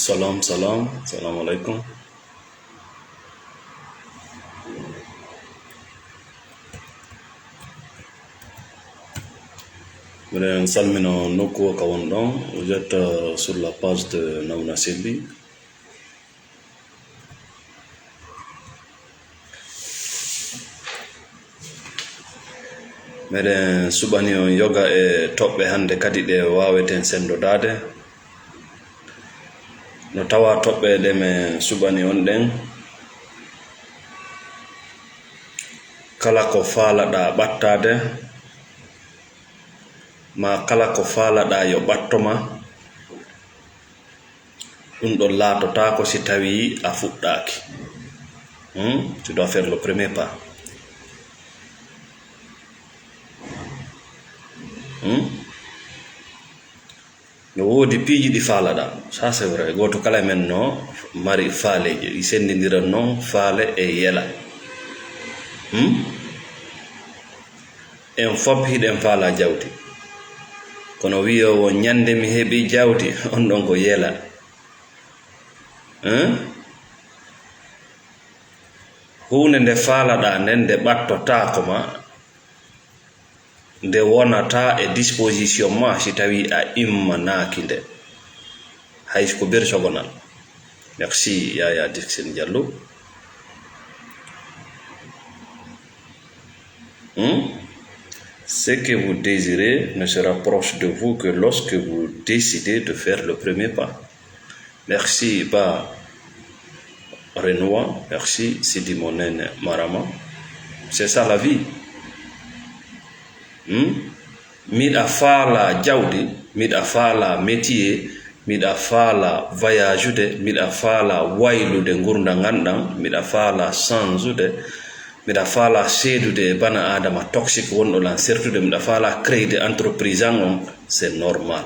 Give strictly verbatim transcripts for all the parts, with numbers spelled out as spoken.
Salam, salam, salamu alaikum. Miɗen salmino nokku o ka won ɗon. Vous êtes, euh, sur la page de Nawna Selli. Meɗen suɓani on yoga e toɓɓe hannde kadi ɗe waaweten senndodaade. No tawa toɓɓe ɗe men suɓani on ɗen, kala ko faalaɗaa ɓattaade, maa kala ko faalaɗaa yo ɓatto ma, ɗum ɗon laatotaako si tawii a fuɗɗaaki. Hmm? Tu dois faire le premier pas. Hmm? No woodi piiji ɗi faalaɗaa. Ça, c'est vrai. Gooto kala e men no mari faaleeji. Ɗi senndindiran noon faale e yela. Hmm? En fof hiɗen faalaa jawdi. Kono wiyoowo, "Ñande mi heɓi jawdi," on ɗon ko yela. Hein? Huunde nde faalaɗaa nden, nde ɓattotaako ma, nde wonata e disposition ma si tawii a immanaaki nde. Hay ko bersogonal. Merci, Yaya Dixon Diallo. Hmm? Ce que vous désirez ne se rapproche de vous que lorsque vous décidez de faire le premier pas. Merci, Ba Renoir. Merci, Sidi Monene Marama. C'est ça la vie. Hmm? Miɗa faala jawdi, miɗa faala métier, miɗa faala voyageude, miɗa faala waylude ngurndan an ɗan, miɗa faala changude, miɗa faala seedude e bana Adama toxique wonɗo lan sertude, miɗa faala créer entreprise an on, c'est normal.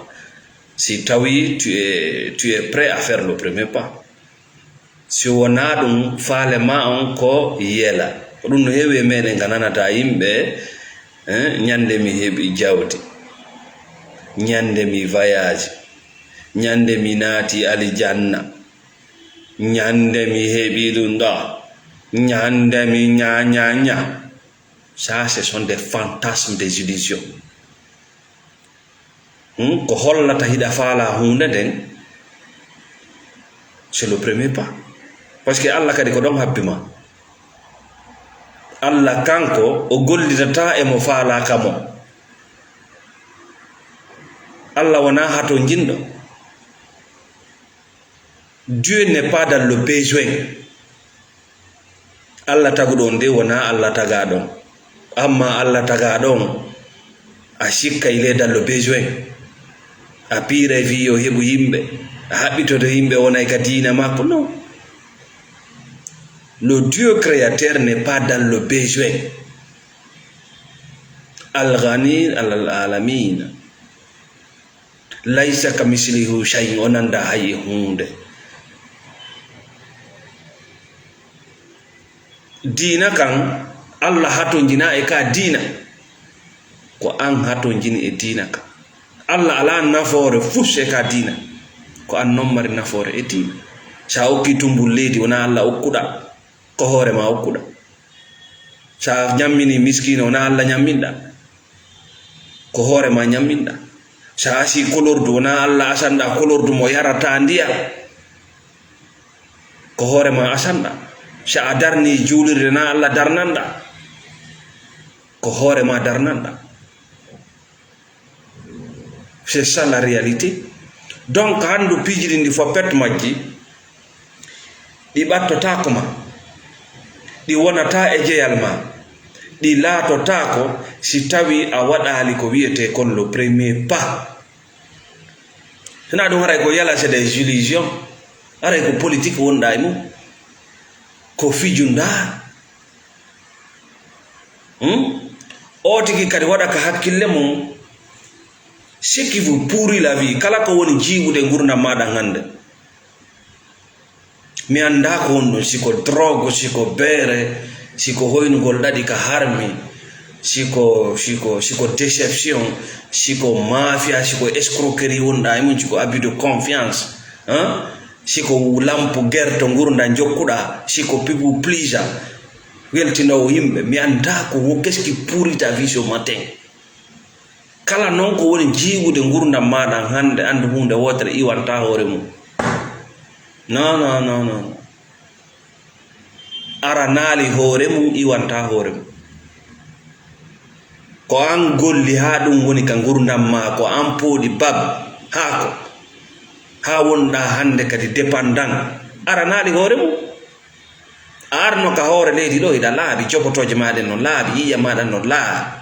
Si tawi tu es, tu es prêt à faire le premier pas. Si wonaa ɗum, faale ma on ko yela. Ko ɗum no heewi e meɗen ka nanata yimɓe, eh, ñande mi heɓi jawdi, ñande mi voyage, ñande mi naati alijanna, ñande mi heɓi ɗum ɗo, ñande mi ña, ña, ña. Ça, ce sont des fantasmes, des illusions. Hmm? Ko hollata hiɗa faala huunde nden, c'est le premier pas. Parce que Allah kadi ko ɗon habbi ma. Allah kanko, o gollidata e mo faalaaka mo. Allah wonaa hatonjinɗo. Dieu n'est pas dans le besoin. Allah taguɗo on de wonaa Allah tagaɗo on. Amma Allah tagaɗo on, a sikka il est dans le besoin. A piiray fii yo heɓu yimɓe, a haɓɓitoto yimɓe wonay ka diina makko. Non. Le Dieu créateur n'est pas dans le besoin. Al-Ghani al-Alamin. Laysa ka mislihi shay'un, o nanda hay e huunde. Diina kan, Allah hatonjina e ka diina. Ko an hatonjini e diina kan. Allah alaa nafoore fus e ka diina. Ko an non mari nafoore e diina. Sa okki tumbul leydi, wona Allah okkuɗa. Ko hoore ma okkuɗa. Sa ñammini miskiino, wona Allah ñamminɗa. Ko hoore ma ñamminɗa. Sa asi kolordu, wona Allah asanɗa kolordu mo yarata ndiyam. Ko hoore ma asanɗa. Sa a darni juulirde, wona Allah darnanɗa. Ko hoore ma darnanɗa. C'est ça la réalité. Donc, hanndu piiji ɗin ɗi fof pet majji, ɗi ɓattotaako ma, ɗi wonata e jeyal ma, ɗi laatotaako si tawi a waɗaali ko wiyetee kon le premier pas. Hina ɗum haray ko yala, c'est des illusions. Haray ko politique wonɗa e mum. Ko fijunɗa. O tigi kadi waɗa ka hakkille mum. Ce qui vous pourrit la vie, kala ko woni jiiɓude ngurdam maaɗa hannde. Mi anndaa ko woni ɗum, si ko drogue, si ko beere, si ko hoynugol ɗaɗi ka harmi, si ko, si ko, si ko déception, si ko mafia, si ko escroquerie wonɗa e mum, si ko abus de confiance, hein? Si ko lampu gerto ngurndan jokkuɗa, si ko people pleaser, weltinoowo yimɓe. Mi anndaa ko wo-, qu'est-ce qui pourrit ta vie ce matin. Kala noon ko woni jiiɓude ngurdam maaɗa hannde, anndu huunde wootere iwanta hoore mum. Non, non, non, non. Ara naali hoore mum, iwanta hoore mum. Ko aan golli haa ɗum woni ka ngurdam maa, ko aan pooɗi bab, haako, haa wonɗaa hannde kadi dépendant. Ara naali hoore mum. A arno ka hoore leydi ɗo, hiɗa laaɓi, jogotooje maaɗa no laaɓi, yiya maaɗa no laaɓi.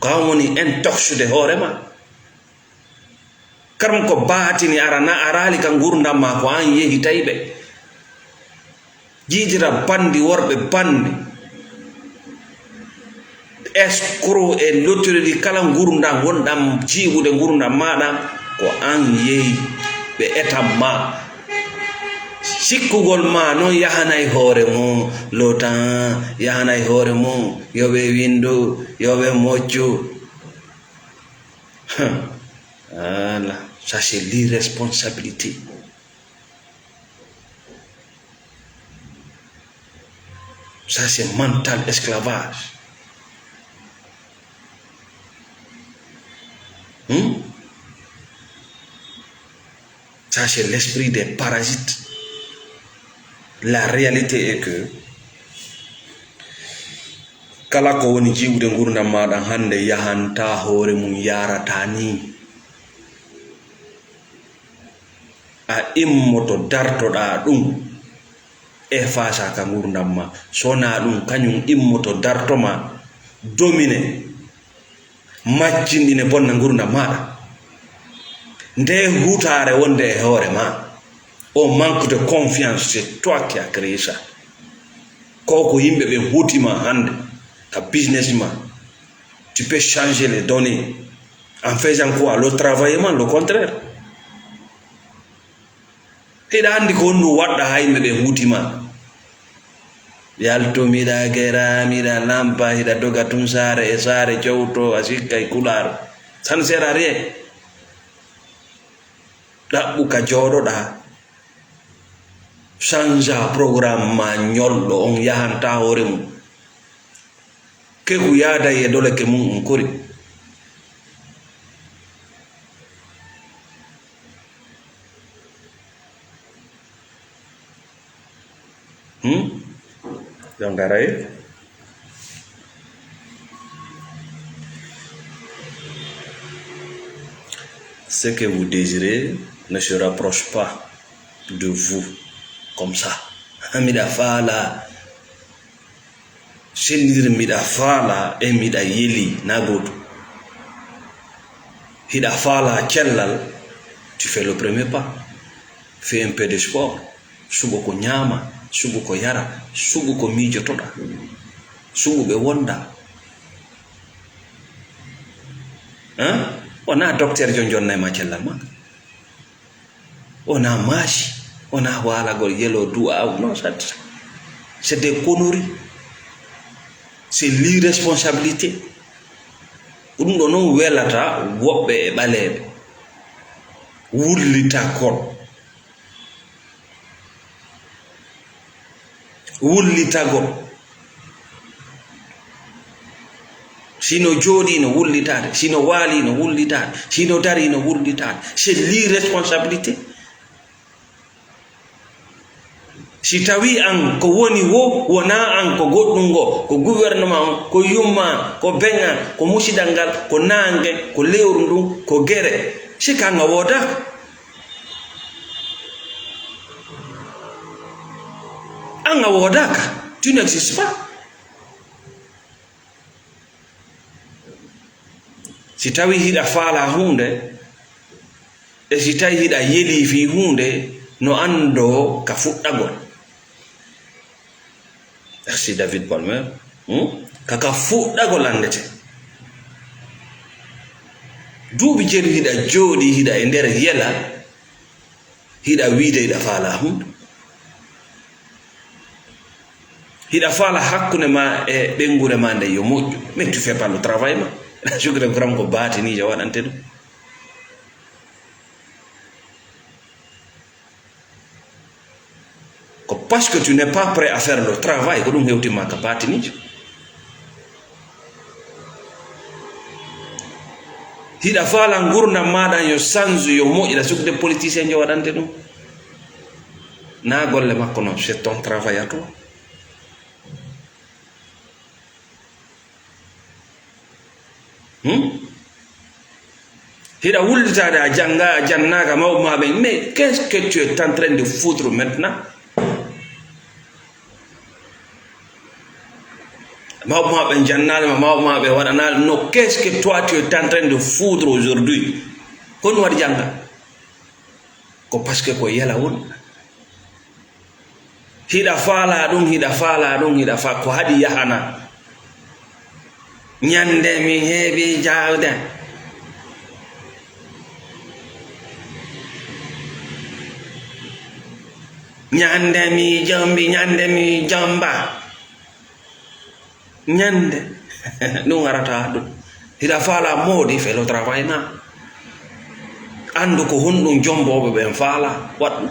Ko aan woni intoxude hoore ma. Karam ko baatini ara na araali ka ngurdam ma, ko aan yehi tawi ɓe. Jiidira bandi, worɓe bandi. Escroc e lotiriri kala ngurdam wonɗam jiiɓude ngurdam maaɗa, ko aan yehi ɓe etan ma. Sikkugol ma noon yahanay hoore mum, lotan yahanay hoore mum, yo ɓe winndu, yo ɓe moccu. Voilà, ça c'est l'irresponsabilité. Ça, c'est mental esclavage. Hmm? Ça, c'est l'esprit des parasites. La réalité est que kala ko woni jiwde ngurdam maaɗa hannde yahanta hoore mum, yarata ni. A immoto dartoɗaa ɗum e faasa ka ngurdam ma. So wonaa ɗum, kañum immoto darto ma, domine, majjinɗine, bonna ngurdam maaɗa. Nde hutaare wonde e hoore ma, o manque de confiance, c'est toi qui as créé ça. Ko ko yimɓe ɓe huuti ma hannde ka business ma. Tu peux changer les données en faisant quoi? Le travail man, le contraire. Hiɗa anndi ko honɗum waɗɗa haa yimɓe ɓe huuti ma? Yaltu, miɗa gera, miɗa lampa, hiɗa doga tun saare e saare, cowto, a sikka e kulaar. Ça ne sert à rien. Ɗaɓɓu ka jooɗoɗaa. Changea programme ma ñolɗo on yahanta hoore mum. Keku yaada e doleke mum on kori. Hmm? Yo ngaray. Ce que vous désirez ne se rapproche pas de vous comme ça. Miɗa faala. Senndir miɗa faala e miɗa yeli na gootu. Hiɗa faala cellal, tu fais le premier pas. Fais un peu de sport. Suɓo ko ñaama, suɓo ko yara, suɓo ko miijotoɗa, suɓo ɓe wonda. Hein? Wona docteur jo jonnay ma cellal ma. Wona maasi, wona waalagol yelo du'a, non, ça, c'est des conneries. C'est l'irresponsabilité. Ɗum ɗo non welata woɓɓe e ɓaleeɓe. Wullitagol. Wullitagol. Sino jooɗii no wullitaade, sino waalii no wullitaade, sino darii no wullitaade. C'est l'irresponsabilité. Si tawii an ko woni wo, wonaa an, ko goɗɗum ngo, ko gouvernement on, ko yumma an, ko beŋ an, ko musidal ngal, ko naange, ko lewru ndun, ko gere. Si ka nga woodaaka. An a woodaaka, tu n'existes pas. Si tawii hiɗa faalaa huunde, e si tawii hiɗa yelii fii huunde, no anndoo ka fuɗɗagol. Merci David Palmer. Hmm? Ka, ka fuɗɗagol anndete. Duuɓi jeeɗiɗi hiɗa jooɗi, hiɗa e nder yela, hiɗa wiide hiɗa faala hunde. Hiɗa faala hakkunde ma e ɓeynguure ma nde yo moƴƴu. Mais tu fais pas le travail ma. Je crois vraiment ko baatiniijo waɗante ɗum. Ko parce que tu n'es pas prêt à faire le travail, ko ɗum hewtima ka baatiniijo. Hiɗa faala ngurdam maɗa yo sanju, yo moƴƴira, sukde politicien jo waɗante ɗum. Na golle makko non, c'est ton travail à toi. Hmm? Hiɗa wullitaade a jannga, a jannaaka mawɓe ma ɓen. Mais qu'est-ce que tu es en train de foutre maintenant? Mawɓe ma ɓen jannaade ma, mawɓe ma ɓe waɗanaade. No, qu'est-ce que toi tu es en train de foutre aujourd'hui? Ko ɗum waɗi jannga? Ko parce que ko yela won. Hiɗa faala ɗum, hiɗa faala ɗum, hiɗa fa-, ko haɗi yahana. Ñande mi heɓi jawde. Ñande mi jombi, ñande mi jomba. Ñande. Ɗum arata ɗum. Hiɗa faala moodi, fais le travail na. Anndu ko honɗum jombooɓe ɓen faala, waɗ ɗum.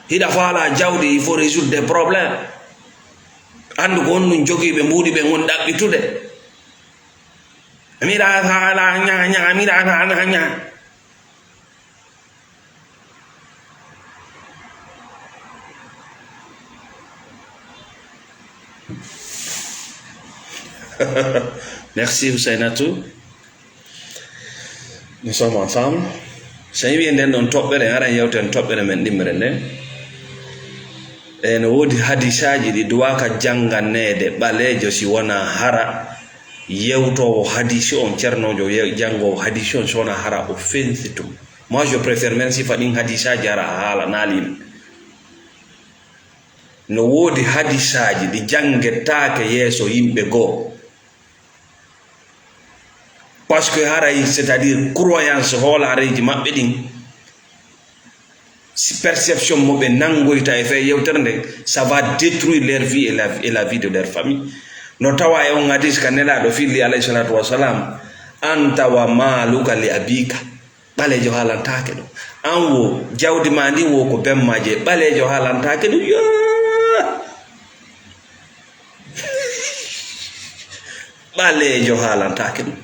Hiɗa faala jawdi, il faut résoudre des problèmes. Anndu ko honɗum jogiiɓe mbuuɗi ɓen woni ɗaɓɓitude. Miɗa faala ña, ña, miɗa faala ña. Merci, Husainatou. Nous sommes ensemble. So en wiyi nden ɗon toɓɓere, aran yewten toɓɓere men ɗimmere nden. E no woodi hadisaaji ɗi duwaaka jannganeede ɓaleejo si wonaa hara yewtoowo hadisi on, cernoojo ye-, janngoowo hadisi on, si wonaa hara o fensi tum. Moi, je préfère même sifa ɗin hadisaaji hara a haala naali yimɓe. No woodi hadisaaji ɗi janngetaake yeeso yimɓe goo. Parce que haray, c'est-à-dire croyance hoolaareeji maɓɓe ɗin, si perception mo ɓe nanngoyta e fee yewtere nden, ça va détruire leur vie et la, et la vie de leur famille. No tawa e on hadis ka Nelaaɗo filli, alayhi salatu wassalam, "Anta wa maaluka li abika." Ɓaleejo haalantaake ɗum. An wo, jawdi ma ndin wo ko ben ma jeyi. Ɓaleejo haalantaake ɗum. Yoo! Ɓaleejo haalantaake ɗum.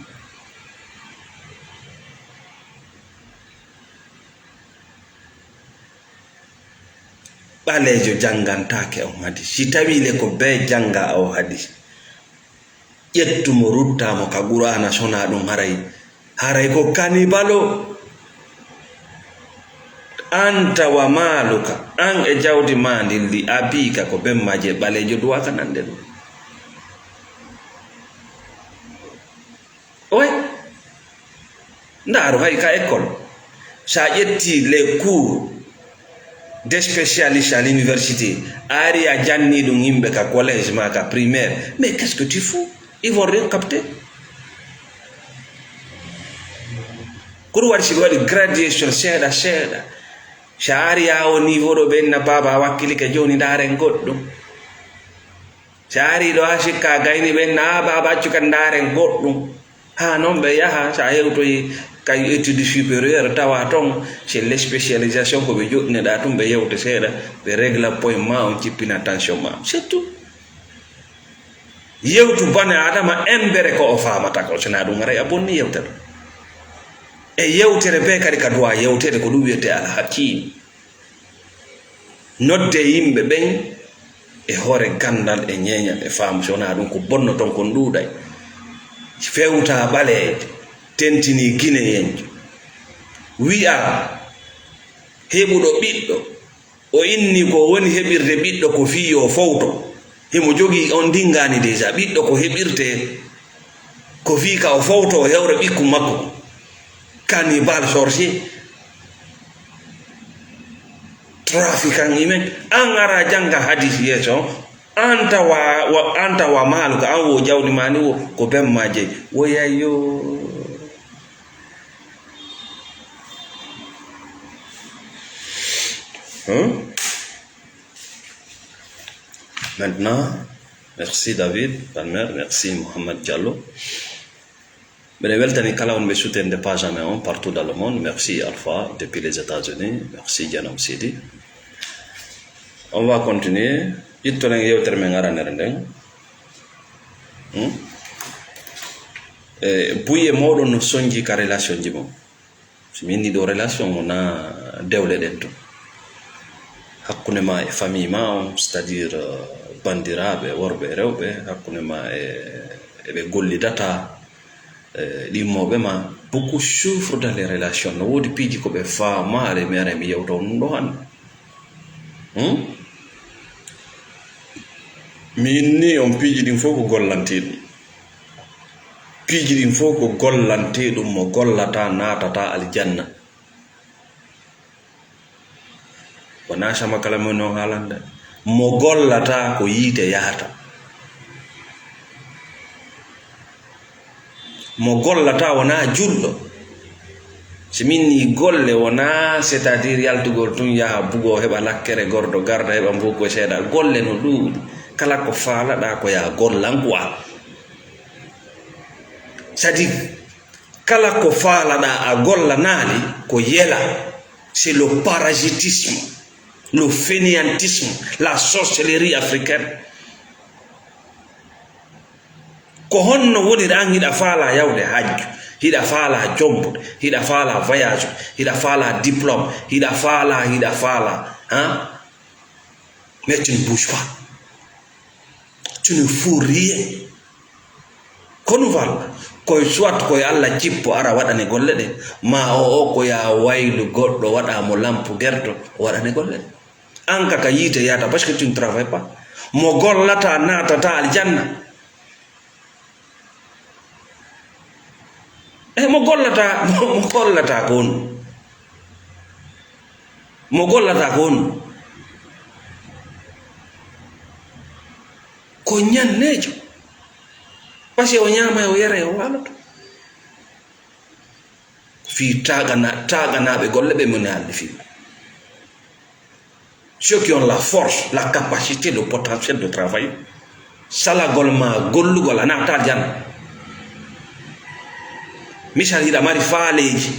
Ɓaleejo janngantaake on hadis. Si tawii le ko bee jannga on hadis, ƴettu mo, rutta mo ka Qur'aana, sona ɗum haray, haray ko kanibal o. Anta wa maaluka, an e jawdi maa ndin, li abiika, ko ben maa jeyi. Ɓaleejo duwaaka nande ɗum. Oy, ndaaru hay ka école. Sa ƴetti les cours de spécialiste à l'université, a ari a janni ɗum yimɓe ka collège ma, ka primaire. Mais qu'est-ce que tu fous? Ils vont rien capter. Ko ɗum waɗi si ɓe waɗi graduation seeɗa seeɗa. Sa ari ha o niveau ɗo ɓe inna baaba a wakkilike, jooni ndaaren goɗɗum. Sa ari ɗo ha sikka gayni ɓe inna a baaba accu kadi ndaaren goɗɗum. Ha non ɓe yaha, sa hewtoyi kay étude supérieure tawa ton c'est l'spécialisation ko ɓe joɗɗineɗa tun, ɓe yewte seeɗa, ɓe régla point ma on, cippina tension ma. C'est tout. Yewtu bane Adama embere ko o faamata ko, sina ɗum haray a bonni yewtere. E yewtere be kadi ka duwa yewtere ko ɗum wiyete alhakim. Nodde yimɓe ɓen e hoore ganndal e ñeeñal e faamu, si wonaa ɗum ko bonno ton kon ɗuuɗay. Fewta ɓaleejo, tentini gineyenjo. Wi'a heɓuɗo ɓiɗɗo, o inni ko woni heɓirde ɓiɗɗo ko fii yo fowto. Himo jogii on ndingaani déjà, ɓiɗɗo ko heɓirte ko fii ka o fowto o hewra ɓikku makko. Cannibale, sorcier, trafiquant humain. An ara jannga hadis yeeso, an tawa, wa, an tawa maaluka, an wo jawdi ma ni wo, ko ben ma jeyi. Woyayyo. Hein? Maintenant, merci David Palmer, merci Mohamed Diallo. Mbeɗa weltani kala wonɓe soutenir page amen on partout dans le monde. Merci Alpha depuis les États-Unis. Merci Dieynaba Sidy. On va continuer. Ƴettoɗen yewtere men aranere nden. Hmm? E, buye moɗon no sonji ka relation ji mon. Si min ni ɗo relation mo na dewle ɗen to. Hakkunde ma e famille ma on, c'est-à-dire, euh, bandiraɓe, worɓe e rewɓe, hakkunde ma e, e ɓe gollidata, e ɗimmoɓe ma. Beaucoup souffrent dans les relations. No wodi piiji ko ɓe faamaare, mi ara mi yewta on ɗum ɗo hannde. Hmm? Mi inni on piiji ɗin fof ko gollanteeɗum. Piiji ɗin fof ko gollanteeɗum, mo gollata naatata aljanna. Wonaa sama kala mo non haalande. Mo gollata ko yiite yahata. Mo gollata wonaa julɗo. Si min ni golle wonaa, c'est-à-dire yaltugol tun yaha bugo heɓa lakkere gordo garda heɓa mbugo seeɗa. Golle no ɗuuɗi. Kala ko faalaɗa ko ya gollan quoi. C'est-à-dire, kala ko faalaɗa a gollanaali ko yela. C'est le parasitisme, le fainéantisme, la sorcellerie africaine. Ko honno woniri an hiɗa faala yawde hajju, hiɗa faala jombude, hiɗa faala voyage, hiɗa faala diplôme, hiɗa faala, hiɗa faala, hein? Mais tu ne bouges pas. Tu ne fous rien. Ko ɗum faala. Koye soit koye Allah cippo ara waɗane golle ɗe, ma o, o ko ya waylu goɗɗo waɗa mo lampu gerto, o waɗane golle ɗe. An ka, ka yiite yahata, parce que tu ne travailles pas. Mo gollata naatata aljanna. E mo gollata, mo gollata ko on. Mo gollata ko on. Ko ñanneejo. Parce que o ñaama, o yara, o waaloto. Fii taagana-, taaganaaɓe golle ɓe mone halli fii. Ceux qui ont la force, la capacité, le potentiel de travail, salagol ma gollugol a naata aljanna. Misal, hiɗa mari faaleeji.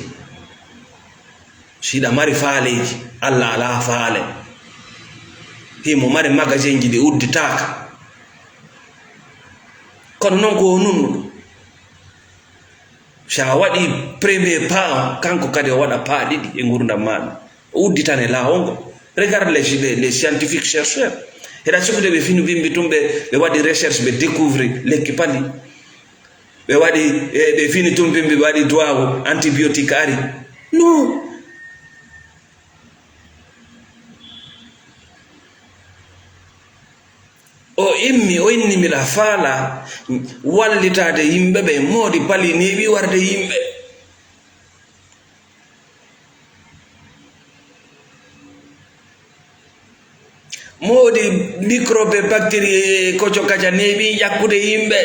Si hiɗa mari faaleeji, Allah alaa faale. Himo mari magasinji ɗi udditaaka. Kono non ko o nunnuɗo. Si a waɗi premier pas on, kanko kadi o waɗa pas ɗiɗi e ngurdam maaɗa. O udditane laawol ngol. Regarde les, les, les scientifiques chercheurs. Hiɗa sikkude ɓe fini bimbi tun ɓe, ɓe waɗi recherche, ɓe découvrir lekki pali. Ɓe waɗi, e, ɓe fini tun bimbi, ɓe waɗi duwaawu, antibiotique ari. Non. O immi, o inni, miɗa faala wallitaade yimɓe ɓe, moodi pali neeɓi warde yimɓe. Moodi microbe, bactérie, koco kaca neeɓi ƴakkude yimɓe.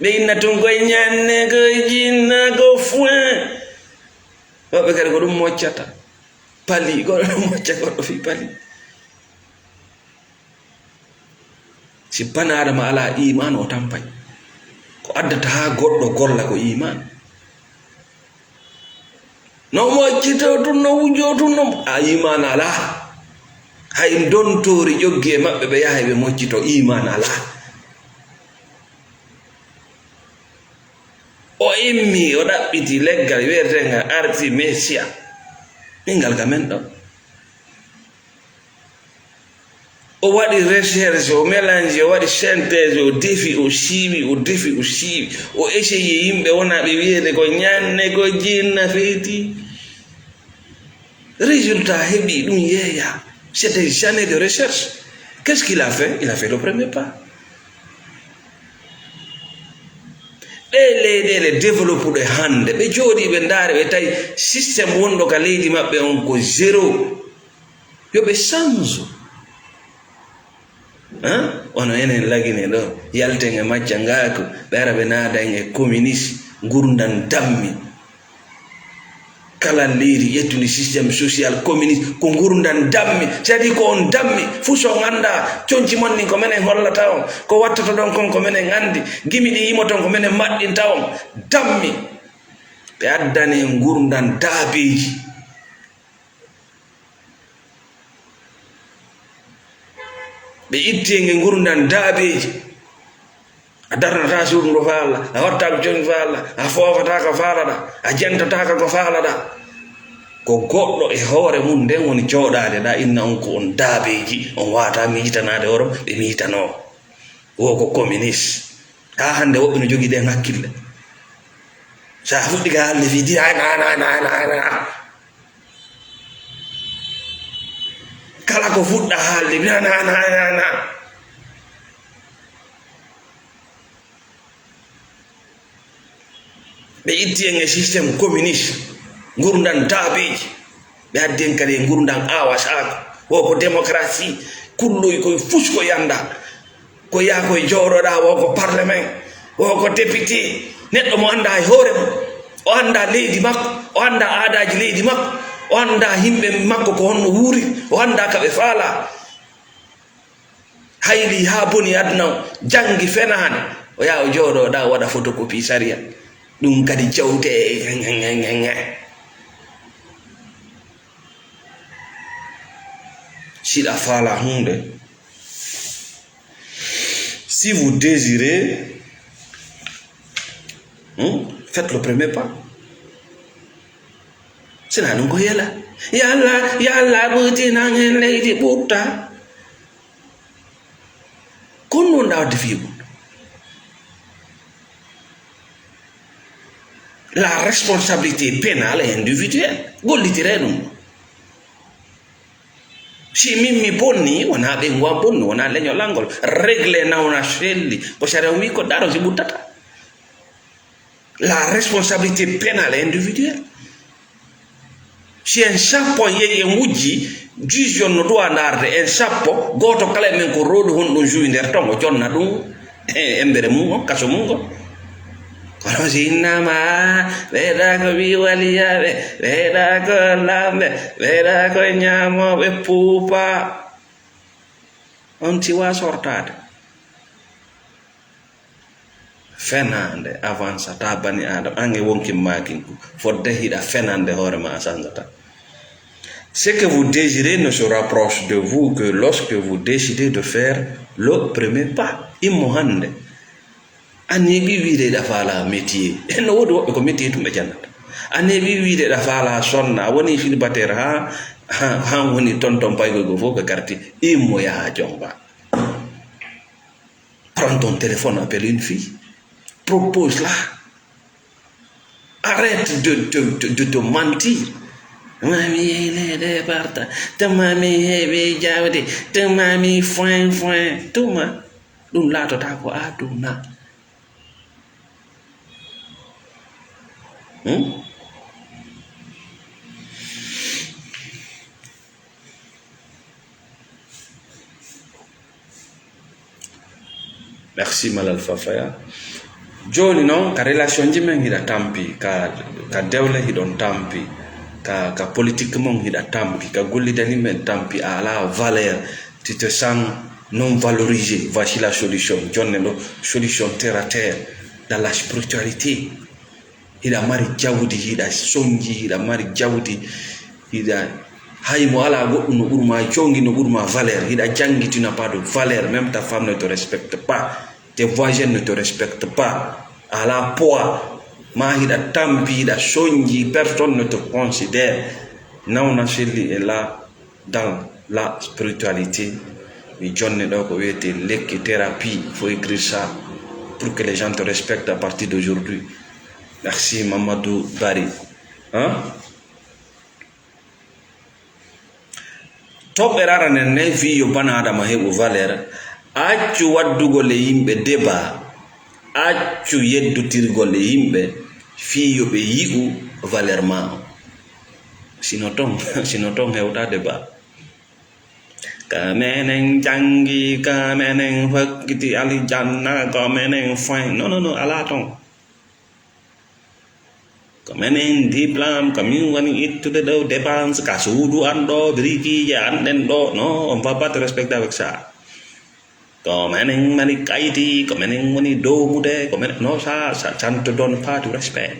Ɓe inna tun koye ñanne, koye jinna, ko foin. Woɓɓe kadi ko ɗum moccata. Pali, goɗɗo ɗum mocca goɗɗo fii pali. Si bana Adama alaa iimaan, o tampay. Ko addata haa goɗɗo golla ko iimaan. No moccitoo tun, no wujoo tun, no a iimaan alaa. Hay ndontoori ƴoggi e maɓɓe ɓe yahay ɓe moccitoo, iimaan alaa. O immi, o ɗaɓɓiti leggal wiyetengal artemisia. Min ngal ka men ɗo. O waɗi recherche, o mélange, o waɗi synthèse, o defi, o siiwi, o defi, o siiwi. O essayé yimɓe wona ɓe wiyeede ko ñanne, ko jinna feyti. Résultat heɓi ɗum yeeya. C'est des années de recherche. Qu'est-ce qu'il a fait? Il a fait le premier pas. Ɗee leyɗeele développé ɗe hannde, ɓe jooɗii, ɓe ndaari, ɓe tawi système wonɗo ka leydi maɓɓe on ko zéro. Yo ɓe change. Hein? Ono enen lagine ɗo, yalten e macca ngaaku, ɓe ara ɓe naada en e communiste, ngurndan dammi. Kala leydi ƴettundi système social communiste, ko ngurndan dammi. C'est-à-dire ko on dammi. Fuu so on anndaa, conci mon ɗin ko menen hollata on. Ko wattotoɗon kon ko menen anndi. Gimi ɗi yimoton ko menen maɗɗinta on. Dammi. Ɓe addani en ngurndan daabeeji. Ɓe itti en e ngurndan daabeeji. A darnata suudu ndu faa Allah, a wattaako coñi faa Allah, a foofataa ko faalaɗaa, a jentataako ko faalaɗaa. Ko goɗɗo e hoore mum nden woni jooɗaade ɗaa, inna on ko on daabeeji, on waawataa miijitanaade hoore, ɓe miijitanoo. Wo ko communiste. Haa hannde woɓɓe no jogii ɗeen hakkille. So a fuɗɗike haalde fii dina, na, na, na, na, na. Kala ko fuɗɗa haalde, na, na, na, na, na. Ɓe itti en e système communiste, ngurndan daabeeji. Ɓe addi en kadi e ngurndan aawasaako. Wo ko démocratie, kulloy koy fus ko yannda. Ko yaa koy jooɗoɗaa, wo ko parlement, wo ko député. Neɗɗo mo anndaa e hoore mum, o anndaa leydi makko, o anndaa aadaaji leydi makko, o anndaa yimɓe makko ko honno wuuri, o anndaa ka ɓe faalaa. Haylii haa boni aduna o, janngi fenaande, o yaha o jooɗoo ɗaa o waɗa photocopie sariya. Ɗum kadi jawte. Siɗa faala huunde, si vous désirez, hmm, faites le premier pas. Sinaa ɗum ko yela. Yalla, yalla, ɓuytinan en leydi ɓurta. Ko ɗum wonɗaa waɗde fii mum. La responsabilité pénale et individuelle. Gollitiree ɗum. Si min mi bonni, wonaa ɓe ngoo bonni, wonaa leñol angol. Règle nawna selli. Ko sariya wii ko daro si ɓuttata. La responsabilité pénale individuelle. Si en sappo yehi en wujji, juge on no duwa ndaarde en sappo, gooto kala e men ko rôle honɗum joue nder ton, o jonna ɗum e embere mum on, kaso mum on. Kono si innama, ɓeyda ko ɓii waliyaaɓe, ɓeyda ko laamɓe, ɓeyda ko ñaamooɓe puupa, on siwa sortaade. Fenaande avancataa bani Aadama, an e wonkin maakin ko fodde hiɗa fenaande hoore ma a sanzataa. Ce que vous désirez ne se rapproche de vous que lorsque vous décidez de faire le premier pas. Immo hannde. An heɓi wiide hiɗa faala métier. En no woodi woɓɓe ko métier tum ɓe jannata. An heɓi wiide hiɗa faala sonna, a woni célibataire ha, ha, ha woni tonton paygoy go fof ko quartier. Immo yaha jomba. Prends ton téléphone, appelle une fille. Propose-la. Arrête de, de, de, de te mentir. Tuma mi yehi le département, tuma mi heɓi jawdi, tuma mi foin, foin, tuma. Ɗum laatotaako aduna. Hmm? Merci, Malal Fafaya. Jooni noon, ka relation ji men hiɗa tampi, ka, ka dewle hiɗon tampi, ka, ka politique mon hiɗa tampi, ka gollidani men tampi, a alaa valeur, tu te sens non valorisé. Voici la solution. Jonne ɗo, solution terre à terre, dans la spiritualité. Hiɗa mari jawdi, hiɗa sonji, hiɗa mari jawdi, hiɗa, hay mo alaa goɗɗum no ɓuri ma, jongi no ɓuri ma valeur, hiɗa janngi, tu n'as pas de valeur, même ta femme ne te respecte pas, tes voisins ne te respectent pas, a alaa poids, ma hiɗa tampi, hiɗa sonji, personne ne te considère. Nawna Selli est là dans la spiritualité. Mi jonne ɗo ko wiyetee lekki thérapie, faut écrire ça pour que les gens te respectent à partir d'aujourd'hui. Merci Mamadou Bari. Hein? Toɓɓere arane ne fii yo bana Adama heɓu valeur. Accu waddugol e yimɓe débat. Accu yeddutirgol e yimɓe fii yo ɓe yi'u valeur ma. Sino ton, sino ton hewta débat. Ka menen janngi, ka menen hokkiti aljanna, ka menen foin. Non, non, non, alaa ton. Ko menen diplôme, ko min woni ittude ɗo dépense, ka suudu an ɗo, birikiije an ɗen ɗo. Non, on va pas te respecter avec ça. Ko menen mani kayti, ko menen woni dowgude, ko menen, non, ça, ça, ça ne te donne pas du respect.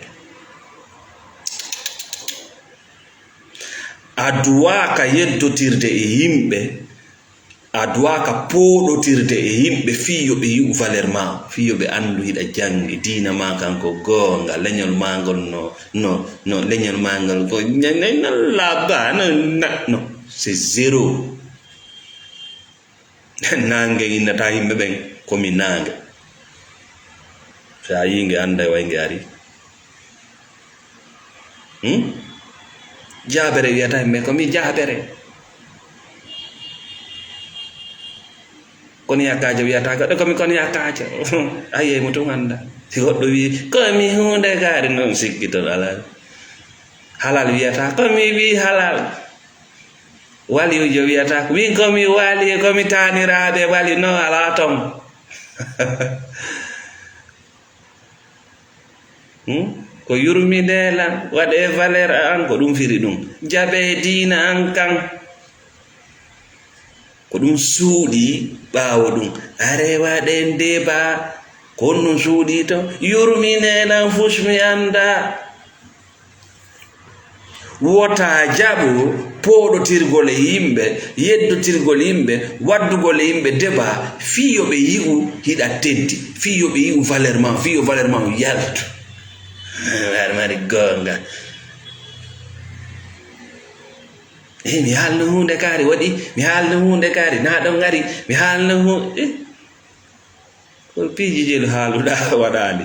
A duwaaka yeddotirde e yimɓe, a duwaaka pooɗotirde e yimɓe fii yo ɓe yi'u valeur ma, fii yo ɓe anndu hiɗa janngi, diina ma kan ko goonga, leñol ma ngol no, no, no, leñol ma ngol ko, na, na, na, laba, na, na, no, c'est zéro. Naange innata yimɓe ɓen ko mi naange. So a yii nge, annday way nge ari. Hmm? Jaabere wiyata yimɓe ko mi jaabere. Kono yakkaajo wiyata goɗɗo ko mi kono yakkaajo. A yiyay mo tun annda. Si goɗɗo wii ko mi huunde gaari, non sikki ton alaa. Halal wiyata ko mi wi halal. Waliyujo wiyata ko min ko mi wali, ko mi taaniraaɓe wali, non, alaa ton. Hmm? Ko yurminee lan, waɗee valeur an, ko ɗum firi ɗum. Jaɓee diina an kan. Ko ɗum suuɗi ɓaawo ɗum. Aree waɗen débat, ko honɗum suuɗi to? Yurminee lan fus mi annda. Wota jaɓu pooɗotirgol e yimɓe, yeddotirgol yimɓe, waddugol e yimɓe débat, fii yo ɓe yi'u hiɗa teddi, fii yo ɓe yi'u valeur ma, fii yo valeur ma yaltu. Aɗa mari goonga. Eh, mi haalno huunde kaari waɗi, mi haalno huunde kaari, naa ɗon ngari, mi haalno hu-, eh. Ko piiji jelu haaluɗa waɗaali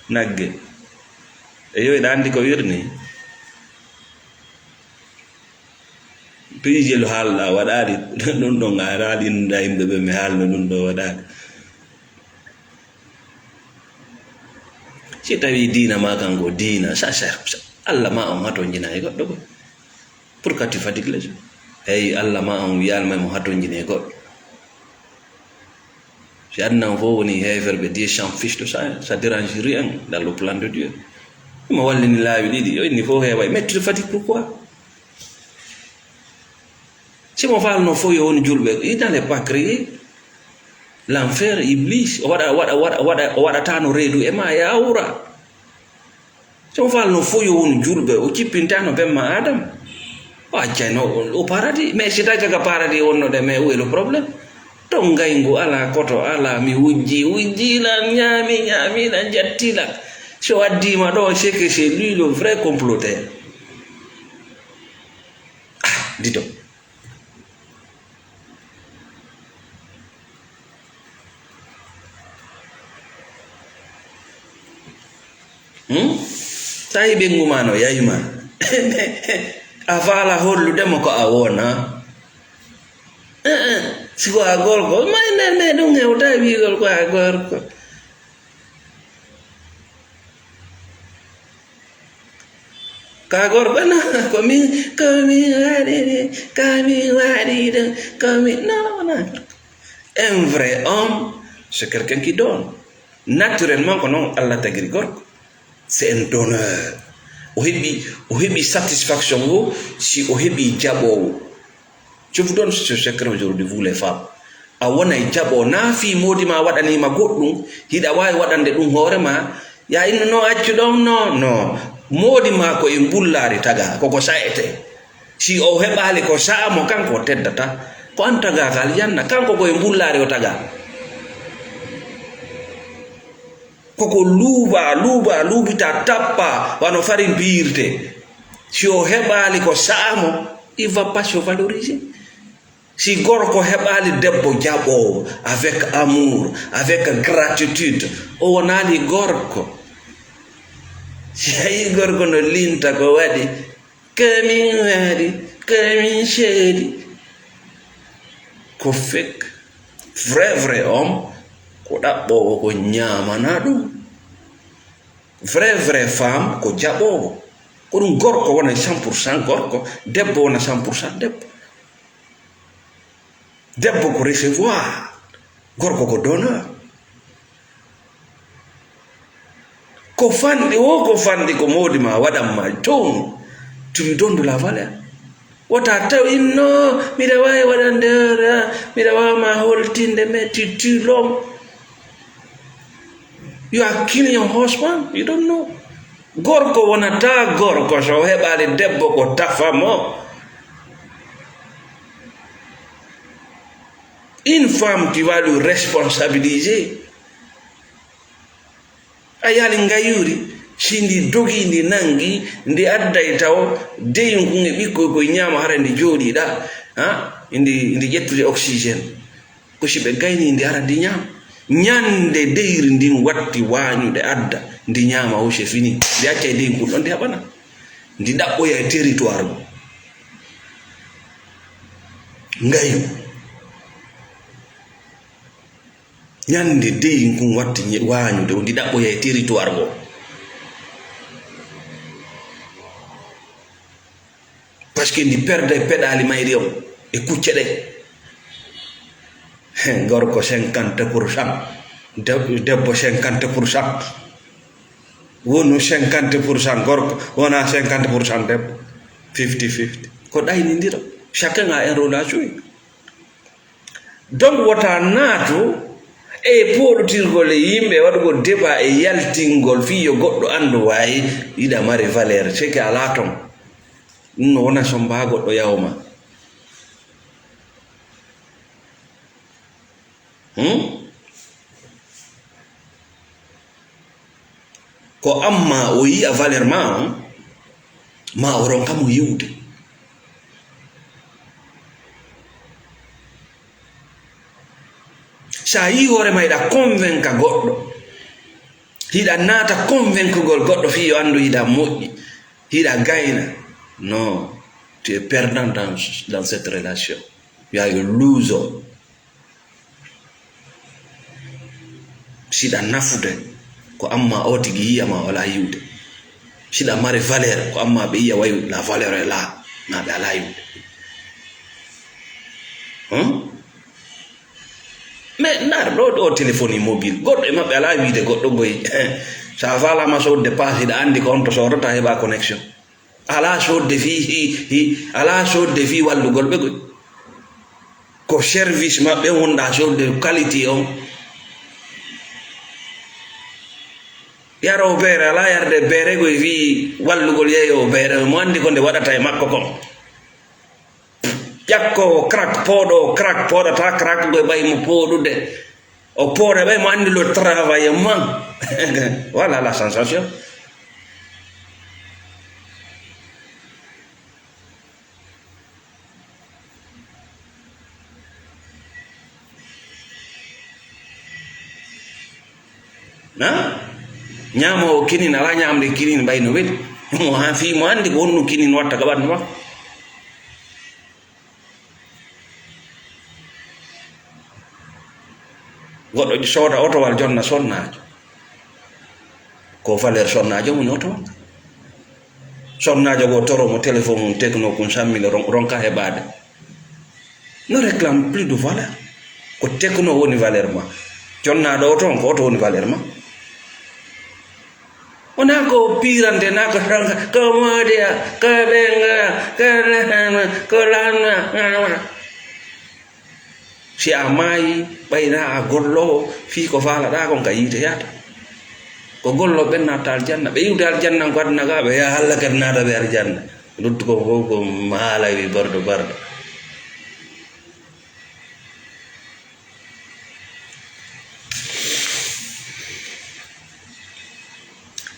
nagge. E yo hiɗa anndi ko wirni. Piiji jelu haaluɗa waɗaali ɗum ɗon, a raali innda yimɓe ɓe mi haalno ɗum ɗo waɗaali. Si tawi diina ma kan ko diina, ça sert, Allah ma on hatonjina e goɗɗo ko. Pourquoi tu fatigues les gens? Hey, Allah ma on wiyaali ma mo hatonjine e goɗɗo. Si aduna on fof woni heeferɓe, Dieu s'en fiche de ça, hein. Ça dérange rien dans le plan de Dieu. Mo wallini laawi ɗiɗi, o inni fof heeway. Mais tu te fatigues pourquoi? Si mo faalno fof yo won julɓe, il n'allait pas créer l'enfer, Iblis, o waɗa, waɗa, waɗa, waɗa, o waɗatano reedu e ma, yawra. Si o faalno fof yo won julɓe, o jippintano ben ma Adam. O accayno o, o paradis. Mais si tawi ka paradis wonnoɗen, mais où est le problème? To ngayngu alaa, koto alaa, mi wujji, wujji lan, ñaami, ñaami lan, jatti lan. Si o addiima ɗo, c'est que c'est lui le vrai comploteur. Ah, dis donc. Hmm? Tawi ɓengu ma no yahi ma. A faala hollude mo ko a wona. Eh, eh, si ko a gorko, ma nder me ɗum hewta wiigol ko a gorko. Ka gorko, non, ko min, ko min waɗi ɗum, ko min waɗi ɗum, ko min, non, non. Un vrai homme, c'est quelqu'un qui donne. Naturellement, ko non Allah tagiri gorko. C'est un donneur. O heɓi, o heɓi satisfaction o, si o heɓi jaɓoowo. Je vous donne ce secret aujourd'hui, vous les femmes. A wonay jaɓo, na fii moodi ma waɗaniima goɗɗum, hiɗa waawi waɗande ɗum hoore ma. Ya inno no accu ɗon, no, no. Moodi ma ko e mbullaari taga, koko sa'ete. Si o heɓaali ko sa'a mo, kanko o teddata. Ko an tagaaka aljanna, kanko ko e mbullaari o taga. Koko luuba, luuba, luubita, tappa, wano farin piyirte. Si o heɓaali ko sa'a mo, il va pas se valoriser. Si gorko heɓaali debbo jaɓoowo, avec amour, avec gratitude, o wonaali gorko. Si a yii gorko no linta ko waɗi, kamin waɗi, kamin seedi. Ko fek, vrai, vrai homme, ko ɗaɓɓoowo ko ñaamana ɗum. Vrai, vrai femme, ko jaɓoowo. Ko ɗum gorko wona cent pour cent gorko, debbo wona cent pour cent debbo. Debbo ko recevoir, gorko ko donneur. Ko fanɗi, wo ko fanɗi, ko moodi ma waɗan ma townu. Tu lui donnes de la valeur. Wota taw inno, miɗa waawi waɗande hoore, ah, miɗa waawi ma holtinde, mais tu, tu l'homme. You are killing your husband, you don't know. Gorko wonata gorko so heɓaali debbo ko tafa mo. Une femme, tu vas lui responsabiliser. A yaali ngayuuri, si ndi dogi, ndi nangi, ndi adday taw, deyun kun e ɓikkoy koy ñaama, hara ndi jooɗiɗa, ha? Ndi, ndi ƴettude oxygène. Ko si ɓe gayni ndi, hara ndi ñaama. Ñande deyri ndin watti waañude adda, ndi ñaama, o c'est fini. Ndi accay deyun kun ɗon, ndi haɓana. Ndi ɗaɓɓoya e territoire go. Ngayu. Ñande deyin kun watti ñe-, waañude, o ndi ɗaɓɓoya e territoire go. Parce que ndi perde peɗaali mayri on e kucce ɗe. Gorko cinquante pour cent, de-, debbo cinquante pour cent. Wonu cinquante pour cent gorko, wona cinquante pour cent debbo. Fifty fifty. Ko ɗaynindira. Chacun a un rôle à jouer. Donc, wota naatu e pooɗotirgol e yimɓe, waɗugol débat e yaltingol fii yo goɗɗo anndu waawi yiɗa mari valeur, c'est que alaa ton. Ɗum no wona somba goɗɗo yawma. Hmm? Ko amma o yi'a valeur ma on, ma o ronka mo yi'ude. Sa yi hoore ma hiɗa convainca goɗɗo, hiɗa naata convaincugol goɗɗo fii yo anndu hiɗa moƴƴi, hiɗa gayna. Non, tu es perdant dans, dans cette relation. You are a loser. Siɗa nafude, ko amma o tigi yiya ma wala yiwde. Siɗa mari valeur, ko amma ɓe yiya wayi la valeur est là, na ɓe ala yiwde. Hum? Mais ndaar ɗo, ɗo téléphonie mobile, goɗɗo e maɓɓe ala wiide goɗɗo goy. Sa falama sodde passe, hiɗa andi ko on to sodata heɓa connexion. Alaa soodde fii, hi, hi, alaa soodde fii wallugol ɓe koy. Ko service maɓɓe wonɗaa soodde, qualité on. Yaroo beere, alaa yarde beere koy fii wallugol yeeyoowo beere, mo anndi ko nde waɗata e makko kon. Ƴakkoowo crack, pooɗoowo crack, pooɗata crack koy ɓay mo pooɗude. O pooɗa ɓay mo anndi le travail man. Voilà la sensation. Ha? Ñaamoowo kinin, alaa ñaamde kinin ɓay no weli. Mo ha fii mo anndi ko honɗum kinin watta ka ɓanndu makko. Goɗɗo sooda otowal jonna sonnaajo. Ko valeur sonnaajo woni otowal. Sonnaajo goo toro mo téléphone mum Tecno kun sammina ron-, ronka heɓaade. Ne réclame plus de valeur. Ko Tecno woni valeur ma. Jonnaaɗo oto on ko oto woni valeur ma. Wonaa ko piirante, naa ko tonka, ko moodiya, ko ɓenga, ko lehana, ko lanna. Si a maayi, ɓay naa a golloowo, fii ko faalaɗaa kon ka yiite yahata. Ko gollooɓe ɓen naata aljanna. Ɓe iwde aljanna ko aduna ka, ɓe yaha Alla kadi naata ɓe aljanna. Luttu ko fof ko haala wi bordo bordo.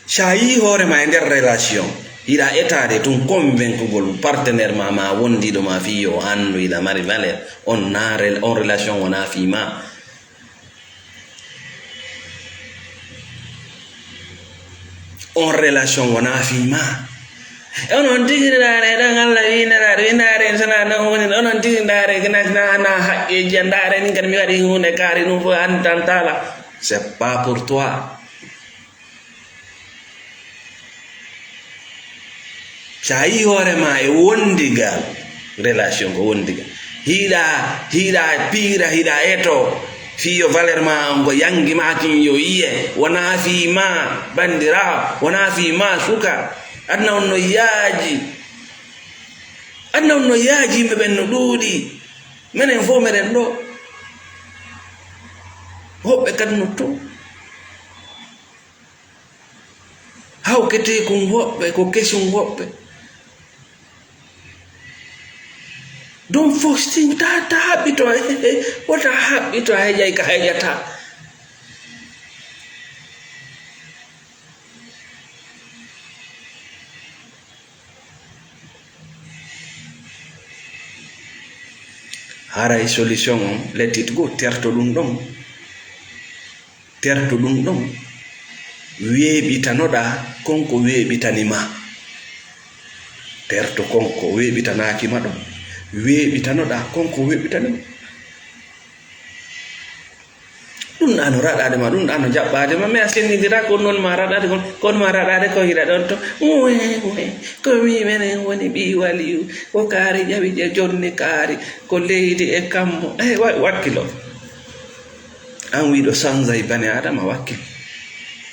Sa yii hoore ma e nder relation, hiɗa etaade tun convaincugol partenaire ma, ma wondiiɗo ma fii yo anndu hiɗa mari valeur, on na rel-, on relation wona fii ma. On relation wona fii ma. Onon tigi ndaare ɗon Allah winndata, winndata en sona ɗon woni, onon tigi ndaare kina, na, na haqqeeji an, ndaare min kadi mi waɗi huunde kaari ɗum fof an tan tala. C'est pas pour toi. Sa yii hoore ma e wondigal, relation ko wondigal. Hiɗa, hiɗa piira, hiɗa eto. Fii yo valeur maa on ngo yanngi maa kin yo yiye, wonaa fii maa banndiraawo, wonaa fii maa suka. Aduna on no yaaji. Aduna on no yaaji, yimɓe ɓen no ɗuuɗi. Menen fof meɗen ɗo. Woɓɓe kadi no to. Hawketeekun woɓɓe, ko kesun woɓɓe. Ɗum fof, si ta, ta haɓɓito, wota haɓɓito, a heƴay ka heƴata. Haray solution on, let it go, terto ɗum ɗon. Terto ɗum ɗon. Weeɓitanoɗaa kon ko weeɓitani ma. Terto kon ko weeɓitanaaki ma ɗon. Weeɓitanoɗaa kon ko weeɓitani ma. Ɗum ɗa no raɗaade ma, ɗum ɗa no jaɓɓaade ma, mais a senndindiraa ko noon ma raɗaade kon, kon ma raɗaade ko hiɗa ɗon to. Uwe, uwe, ko mi menen woni ɓii waliyu, ko kaari ƴawi je jonni kaari, ko leydi e kammu. Eh, wa-, wakkilo. An wiiɗo sanzay bani Adama, wakkilo.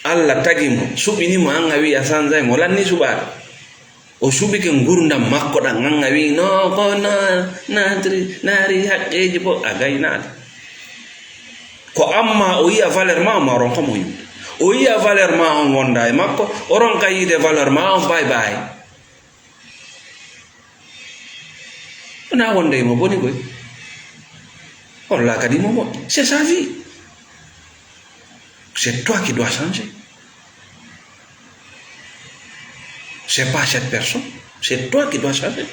Allah tagi mo, suɓini mo, an a wi'i a sanzay mo, lanni suɓaade. O suɓike ngurdam makko ɗam, an a wi'i, "No, ko na-, naatri, naari haqqeeji bo-," a gaynaade. Ko amma o yi'a valeur ma, ma o ronka mo yi'ude. O yi'a valeur ma, on wonda e makko, o ronka yi'ude valeur ma, on bye bye. Wona wonde e mo boni koy. Walla kadi mo moƴƴi. C'est sa vie. C'est toi qui dois changer. C'est pas cette personne. C'est toi qui dois changer.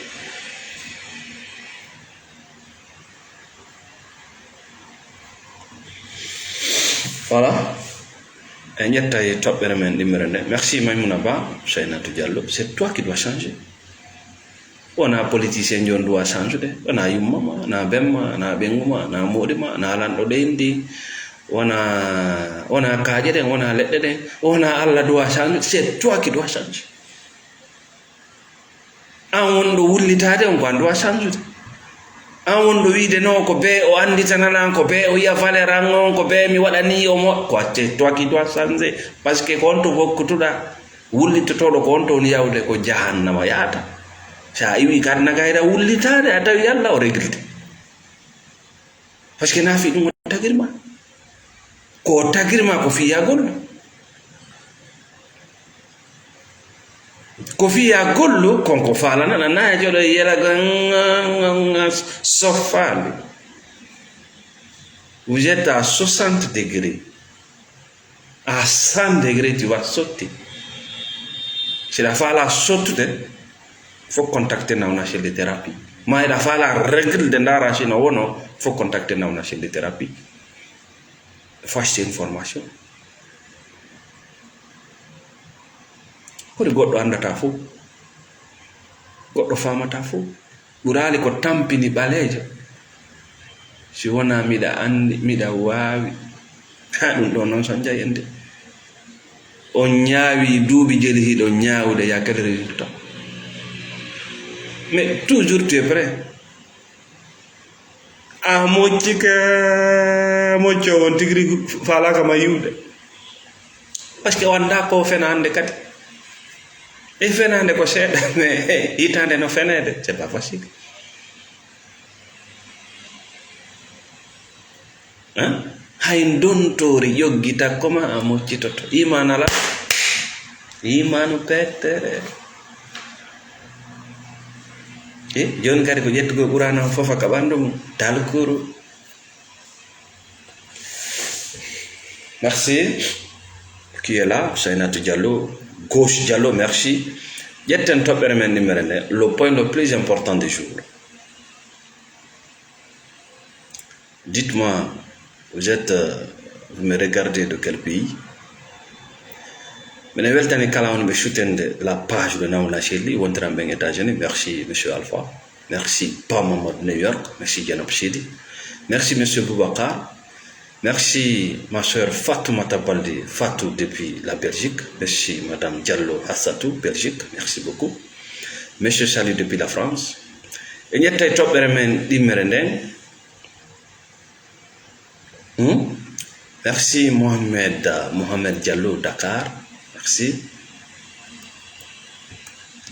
Voilà. En ƴettay toɓɓere men ɗimmere nde. Merci Maimouna Ba, Sainatou Diallo. C'est toi qui dois changer. Wona politicien joni duwa change de. Wona yumma ma, na bemma, na ɓengu ma, na moɗi ma, na lanɗo ɗeyndi. Wona, wona kaaƴe ɗen, wona leɗɗe ɗen. Wona Allah duwa change. C'est toi qui dois changer. An wonɗo wullitaade on ko an duwa change de. An wonɗo wiide no ko bee o annditananan, ko bee o yi'a valeur an on, ko bee mi waɗani o mo, ko c'est toi qui dois changer. Parce que ko on to bokkutuɗa. Wullitotooɗo ko on toon yawde ko jahannama yahata. So a iwii ka aduna kayra wullitaade, a tawi Yalla o regrite. Parce que na fii ɗum o tagir ma. Ko o tagir ma ko fii ya gollu. Ko fii ya gollu, kon ko faalana na, na e joɗo yela ga, ga, ga, ga, soffaali. Vous êtes à soixante degrés. À cent degrés, tu vas sauter. Si la fala sottude, faut contacter nawna chez les thérapies. Ma ila fala règle de ndara si no wono, faut contacter nawna chez les thérapies. Faut acheter une formation. Hori goɗɗo andata fof. Goɗɗo famata fof. Ɓuraali ko tampini ɓaleejo. Si wonaa miɗa anndi, miɗa waawi. Ha, ɗum ɗo noon so njayende. On ñaawi duuɓi jeli hiɗon ñaawude, ya quel résultat? Mais toujours tu es prêt. A moccike, moccoowo on tigi rigi faalaaka ma yiwde. Parce que o anndaa ko fenaande kadi. E fenaande ko seeɗa, mais hitaande no feneede, c'est pas facile. Hein? Hay ndontoori ƴoggi takko ma a moccitoto. Iimaan alaa. Iimaanu pettere. E jooni kadi ko ƴettugol Qur'aana on fof ka ɓanndu mum. Talkuru. Merci. Qui est là? Sainatou Diallo. Gauche Diallo, merci. Ƴetten toɓɓere men numéro nde. Le point le plus important du jour. Dites-moi, vous êtes, euh, vous me regardez de quel pays? Minen weltani kala on ɓe sutende la page de Nawna Chelli, wondiran ɓen États-Unis. Merci, Monsieur Alpha. Merci, Pa Mamadou New York. Merci, Dieynaba Seydi. Merci, Monsieur Boubacar. Merci, ma sœur Fatoumata Baldé, Fatou depuis la Belgique. Merci, Madame Diallo Hassatou, Belgique. Merci beaucoup. Monsieur Sali depuis la France. En ƴettay toɓɓere men ɗimmere nden. Hmm? Merci Mohamed, Mohamed Diallo, Dakar. Merci.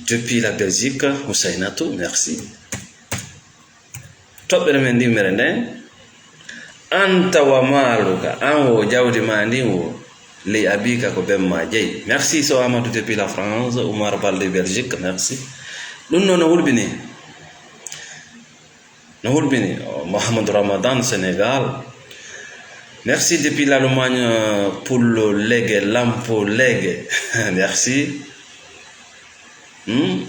Depuis la Belgique, Houssainatou, merci. Toɓɓere men ndimmere nden. Anta wa maaluka, an wo jawdi ma ndin wo ley abika ko ben ma jeyi. Merci so Amadou depuis la France, Oumar Balde Belgique, merci. Ɗum noon no hulɓini. No hulɓini, oh, Mahamadou Ramadan Sénégal. Merci depuis l'Allemagne, euh, Pullo Lege, Lampo Lege. Merci. Hmm?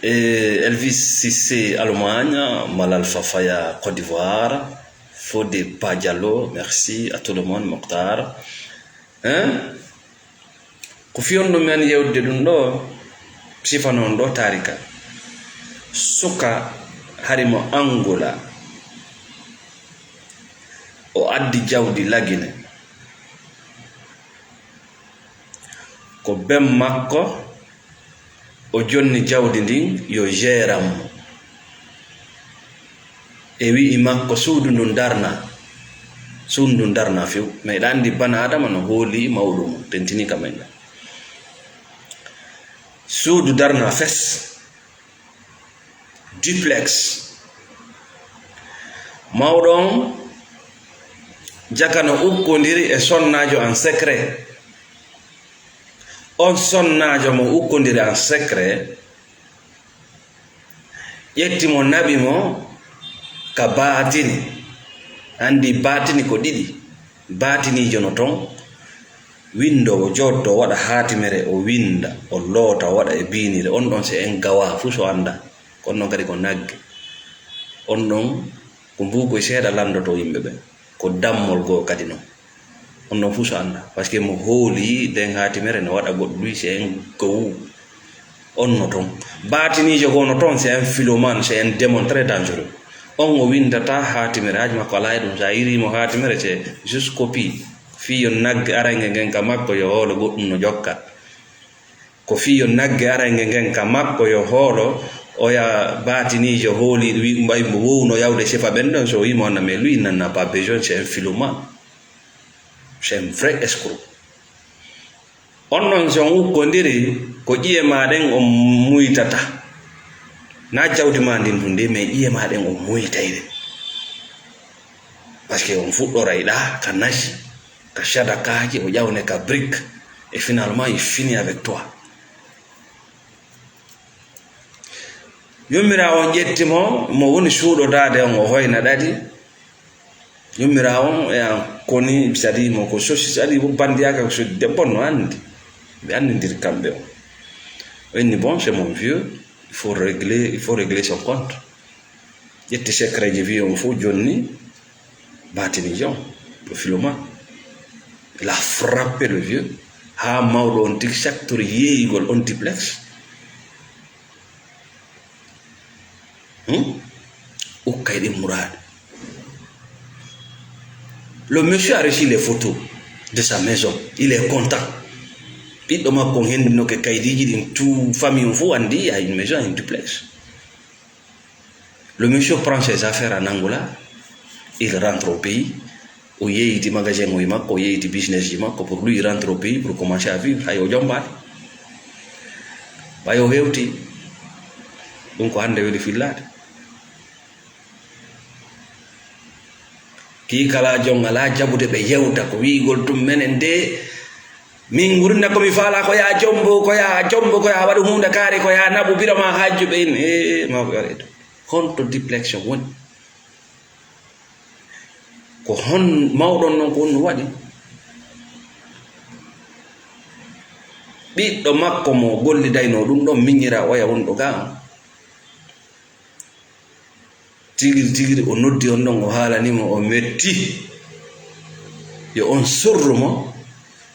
Et Elvis Cissé, Allemagne, Malal Fafaya, Côte d'Ivoire, Fodé Padiallo, merci à tout le monde, Mokhtar. Hein? Ko fii on ɗum men yewtude ɗum ɗo, sifa noon ɗo taarika. Suka hari mo Angola, o addi jawdi Lagine. Ko ben makko, o jonni jawdi ndin yo jeeran mo. E wi'i makko, "Suudu ndun darna, suudu ndun darna few." Meɗa anndi bana Adama no hooli mawɗo mum, tentini ka men ɗa. Suudu darna fes, duplex. Mawɗo on jakano ukkondiri e sonnaajo an secret. On sonnaajo mo ukkondiri an secret, ƴetti mo, naɓi mo ka baatini. Anndi baatini ko ɗiɗi. Baatiniijo no ton, winndoowo, jooɗotoo, waɗa haatimere, o winnda, o loota, o waɗa e biinire. On ɗon, si en gawa fuu so annda. Ko on ɗon kadi ko nagge. On ɗon ko mbuukoy seeɗa lanndotoo yimɓe ɓen. Ko dammol goo kadi non. On ɗon fuu so annda. Parce que mo hooli nden haatimere no waɗa goɗɗo ɗum, si en gawu. On no ton. Baatiniijo goo no ton, c'est un philomane, c'est un démon très dangereux. On o winndata haatimere, haaju makko alaa e ɗum. So a yirii mo haatimere, c'est juste copie. Fii yo nagge arange ngen ka makko, yo hoolo goɗɗum no jokka. Ko fii yo nagge arange ngen ka makko, yo hoolo, oya baatiniijo hooliiɗo, wi-, mbay mbo wowno yawde sifa ɓen ɗon, so wii mo, "Non, mais lui, il n'en a pas besoin, c'est un philomane. C'est un vrai escroc." On ɗon, si on ukkondiri, ko ƴiye maa ɗen o muytata. Na jawdi maa ndin tun de, mais ƴiye maa ɗen o muytay ɗe. Parce que on fuɗɗoray ɗa ka nasi, ka sadakaaji, o ƴawne ka brique. Et finalement, il finit avec toi. Yummiraawo on ƴetti mo, mo woni suuɗodaade on, o hoyna ɗaɗi. Yummiraawo on e an koni, sadi mo ko sosi, sadi wo bandiyaaka ko sodi debbo no anndi. Ɓe anndindiri kamɓe on. O inni, "Bon, c'est mon vieux, il faut régler, il faut régler son compte." Ƴetti secret ji, wi on fof jonni, baatiniijo on, le philomane. Il a frappé le vieux. Haa mawɗo on tigi sattori yeeyigol on duplex. Hmm? Ukkay ɗin muraaɗi. Le monsieur a reçu les photos de sa maison. Il est content. Ɓiɗɗo makko on hendinoke kaydiiji ɗin, tout famille on fof anndi il y a une maison, une duplex. Le monsieur prend ses affaires en Angola, il rentre au pays. O yeeyti magasin uji makko, o yeeyti business ji makko, pour lui, il rentre au pays pour commencer à vivre. Hay o jombaani. Ɓay o hewti. Ɗum ko hannde weli fillaade. Kii kala jon alaa jaɓude ɓe yewta ko wi'ugol ɗum menen de, min ngurnda ko mi faala ko yaa jombo, ko yaa jombo, ko yaa waɗu huunde kaari, ko yaa naɓu biro ma hajju ɓe in. E, ma ko yare ɗum. Honto duplex on woni? Ko hon mawɗon non ko honno waɗi? Ɓiɗɗo makko mo gollidaynoo ɗum ɗon miñira oya wonɗo gaa on. Tigiri tigiri o noddi on ɗon, o haalani mo, o metti. Yo on surru mo.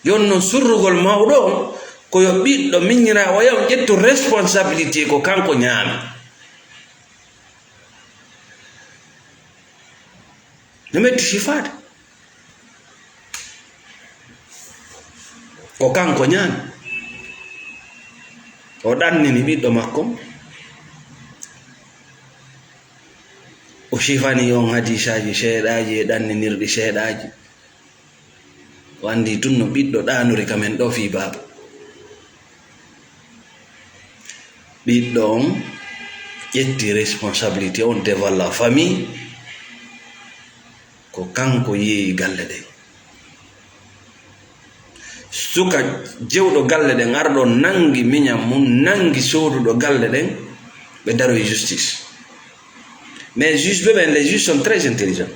Yo on non surrugol mawɗo on, ko yo ɓiɗɗo miñira oya on ƴettu responsabilité ko kanko ñaami. No metti sifaade. Ko kanko ñaami. O ɗannini ɓiɗɗo makko. O sifani on hadiisaaji seeɗaaji e ɗanninirɗi seeɗaaji. O anndi tun no ɓiɗɗo ɗaanori ka men ɗoo fii baaba. Ɓiɗɗo on ƴetti responsabilité on devant la famille. Ko kanko yeeyi galle ɗen. Suka jewɗo galle ɗen arɗo nangi miñan mun, nangi sooduɗo galle ɗen, ɓe daroyi justice. Mais juge ɓe ɓen, les juges sont très intelligents.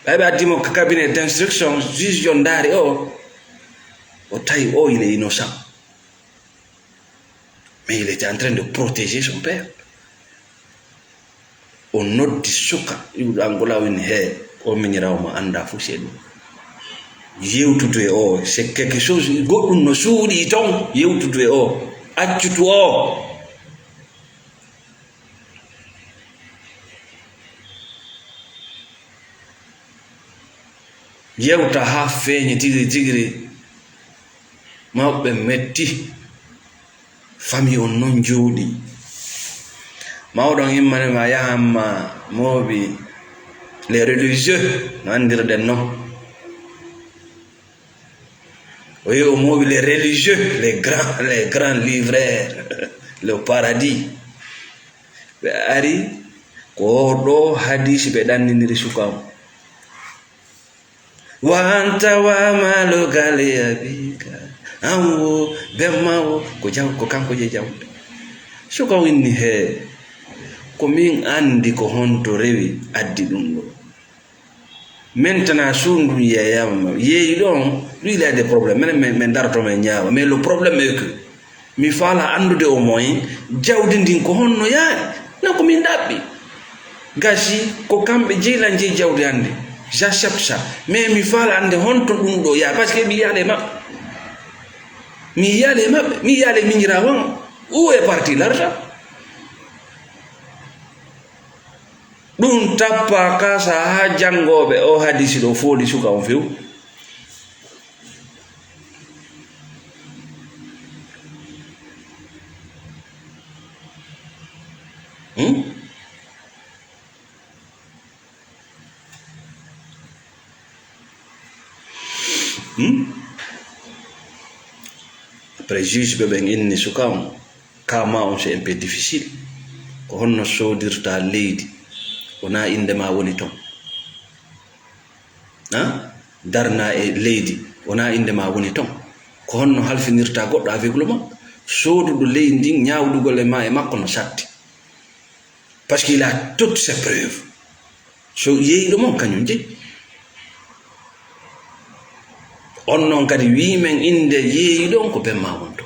Ɓay ɓe addi mo ka cabinet d'instruction, juge on ndaari o, o tawi o, il est innocent. Mais il était en train de protéger son père. O noddi suka iwɗo Angola, o inni, "He, o miñiraawo ma anndaa fof si e ɗum. Yewtudu e o, c'est quelque chose, goɗɗum no suuɗii ton, yewtudu e o, accutu o." Yewta haa feeñi tigi tigiri, mawɓe metti. Famille on non jooɗi. Mawɗo on immani ma yahan ma mooɓi les religieux, no anndirɗen non. O yehi o mooɓi les religieux, les grands, les grands livreurs, le paradis. Ɓe ari ko ɗo hadiisi ɓe ɗanniniri suka on. Wanta wa malu gali abika. An wo, bemma wo, ko jaw-, ko kanko je jawde. Suka winni he, ko min anndi ko honto rewi addi ɗum ɗo. Maintenant, suundu yeeyama, yeeyi ɗon, lui, il a des problèmes. Menen, men, men daroto, men ñaawa. Mais le problème est que mi faala anndude au moins jawdi ndin ko honno yaari. Non, ko min ɗaɓɓi. Gasi, ko kamɓe jeyi lan jeyi jawdi hannde. J'accepte ça. Mais mi faala annde honto ɗum ɗo yaari. Parce que mi yiyaali e maɓɓe. Mi yiyaali e maɓɓe. Mi yiyaali e miñiraawo am. Où est parti l'argent? Ɗum tappaa ka sahaa janngooɓe o hadiisi ɗo fooli suka on few. Hmm? Hmm? Après, juge ɓe ɓen inni suka on, ka ma on, c'est un peu difficile. Ko honno soodirta leydi? Wonaa innde ma woni ton. Hein? Darna e leydi, wonaa innde ma woni ton. Ko honno halfinirta goɗɗo aveuglement? Sooduɗo leydi ndin, ñaawdugol e ma e makko no satti. Parce qu'il a toutes ses preuves. So yeeyɗo mon kañum jeyi. On noon kadi wii men innde yeeyɗo on ko bemma won ɗon.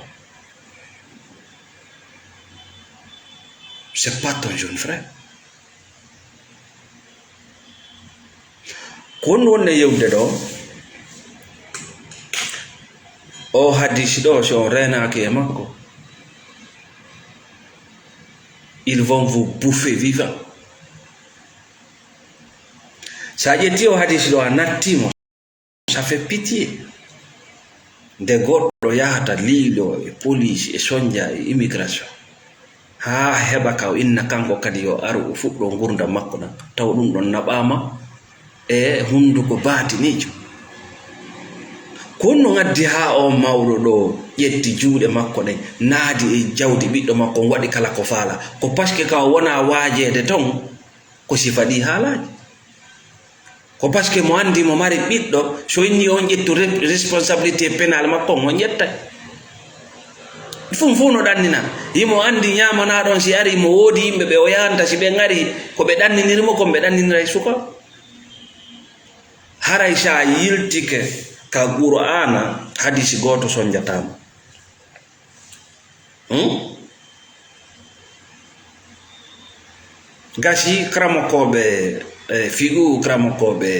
C'est pas ton jeune frère. Ko honɗum wonde yewde ɗo? O hadisi ɗo, si on reenaaki e makko, ils vont vous bouffer vivant. Sa ƴetti o hadisi ɗo, a natti mo, ça fait pitié. Nde goɗɗo yahata liilo e police e sonja e immigration, haa heɓa ka o inna kanko kadi yo aru o fuɗɗo ngurdam makko ɗam, taw ɗum ɗon naɓaama e hunnduko baatiniijo. Ko honno ngaddi haa o mawɗo ɗo ƴetti juuɗe makko ɗen, naadi e jawdi ɓiɗɗo makko on, waɗi kala ko faala? Ko parce que ka o wona waajeede ton, ko sifa ɗi haalaaji. Ko parce que mo anndi mo mari ɓiɗɗo, so inni on ƴettu re-, responsabilité pénale makko on, on ƴettay. Ɗum fof no ɗannina. Himo anndi ñaamanaɗo on, si ari mo woodi yimɓe ɓe o yahanta, si ɓe ngari ko ɓe ɗanniniri mo kon, ɓe ɗanninira e suka. Haray sa yiltike ka Qur'aana, hadisi gooto sonjataama. Hmm? Gasi kramokooɓe, e, fi'u kramokooɓe,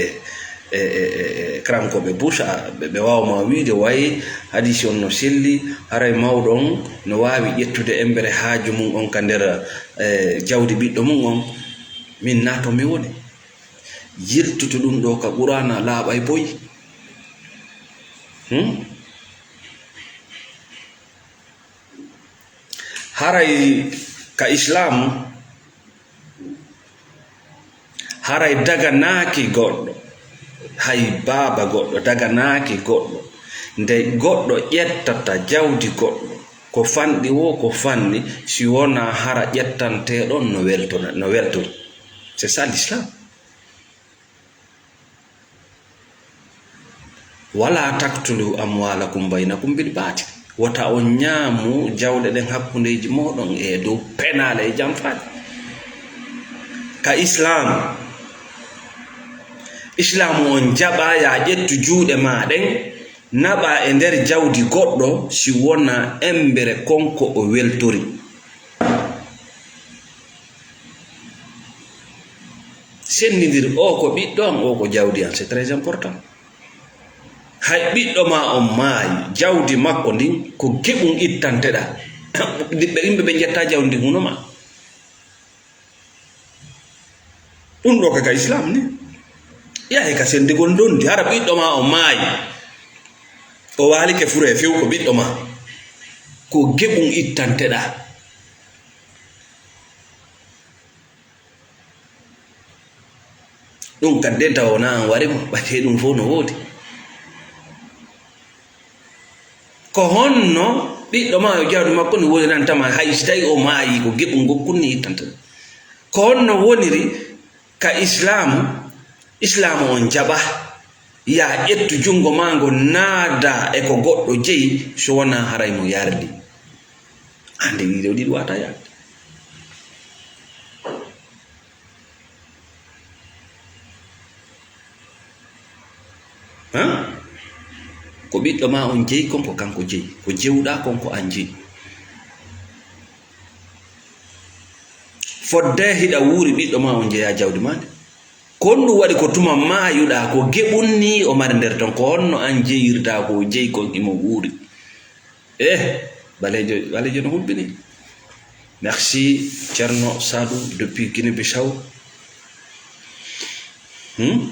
e, e, e, e, kramokooɓe busa, ɓe, ɓe waawa ma wiide, way hadisi on no selli, haray mawɗo on no waawi ƴettude embere haaju mum on ka nder, e, jawdi ɓiɗɗo mum on. Min na to mi woni. Yiltutu ɗum ɗo ka Qur'aana laaɓay boy. Hmm? Haray ka Islaam, Haray daganaaki goɗɗo, hay baaba goɗɗo, daganaaki goɗɗo. Nde goɗɗo ƴettata jawdi goɗɗo, ko fanɗi wo, ko fanɗi, si wonaa hara ƴettanteeɗo no weltona-, no weltori. C'est ça l'islam. Wala taktulu amwalakum baynakum bil batil. Wota on ñaamu jawɗe ɗen hakkundeeji mooɗon e dow penaale e jamfaade. Ka Islaam, Islaamu on jaɓa ya ƴettu juuɗe maa ɗen, naɓa e nder jawdi goɗɗo si wona embere kon ko o weltori. Senndindir, o ko ɓiɗɗo am, o ko jawdi am, c'est très important. Hay ɓiɗɗo ma on maayi, jawdi makko ndin ko geɓum ittanteɗaa. Ɓiɓɓe yimɓe ɓe ƴetta jawdi ndin huno ma. Ɗum ɗo ka, ka Islam ni. Yahay ka senndigol ndondi, hara ɓiɗɗo ma on maayi. O waalike furee few ko ɓiɗɗo ma. Ko geɓum ittanteɗaa. Ɗum kadi den tawa wonaa an wari mo, ɓay tee ɗum fof no woodi. Ko honno ɓiɗɗo ma yo jawdi makko ndi woniranta ma, hay si tawi o maayi, ko geɓum gokkun ni ittanta? Ko honno woniri ka Islaamu? Islaamu on jaɓa ya ƴettu junngo maa ngo naada e ko goɗɗo jeyi, so wonaa haray mo yardi. Ande ɗiɗo ɗiɗi wata yaade. Han? Ko ɓiɗɗo ma on jeyi kon, ko kanko jeyi. Ko jewɗa kon, ko an jeyi. Fodde hiɗa wuuri, ɓiɗɗo ma on jeya jawdi ma ndi. Kon ɗum waɗi ko tuma maayuɗa, ko geɓun ni o mari nder ton, ko honno an jeyirta ko o jeyi kon himo wuuri? Eh, Ɓaleejo, Ɓaleejo no hulɓini. Merci, Thierno Sadou depuis Guinée-Bissau. Hmm?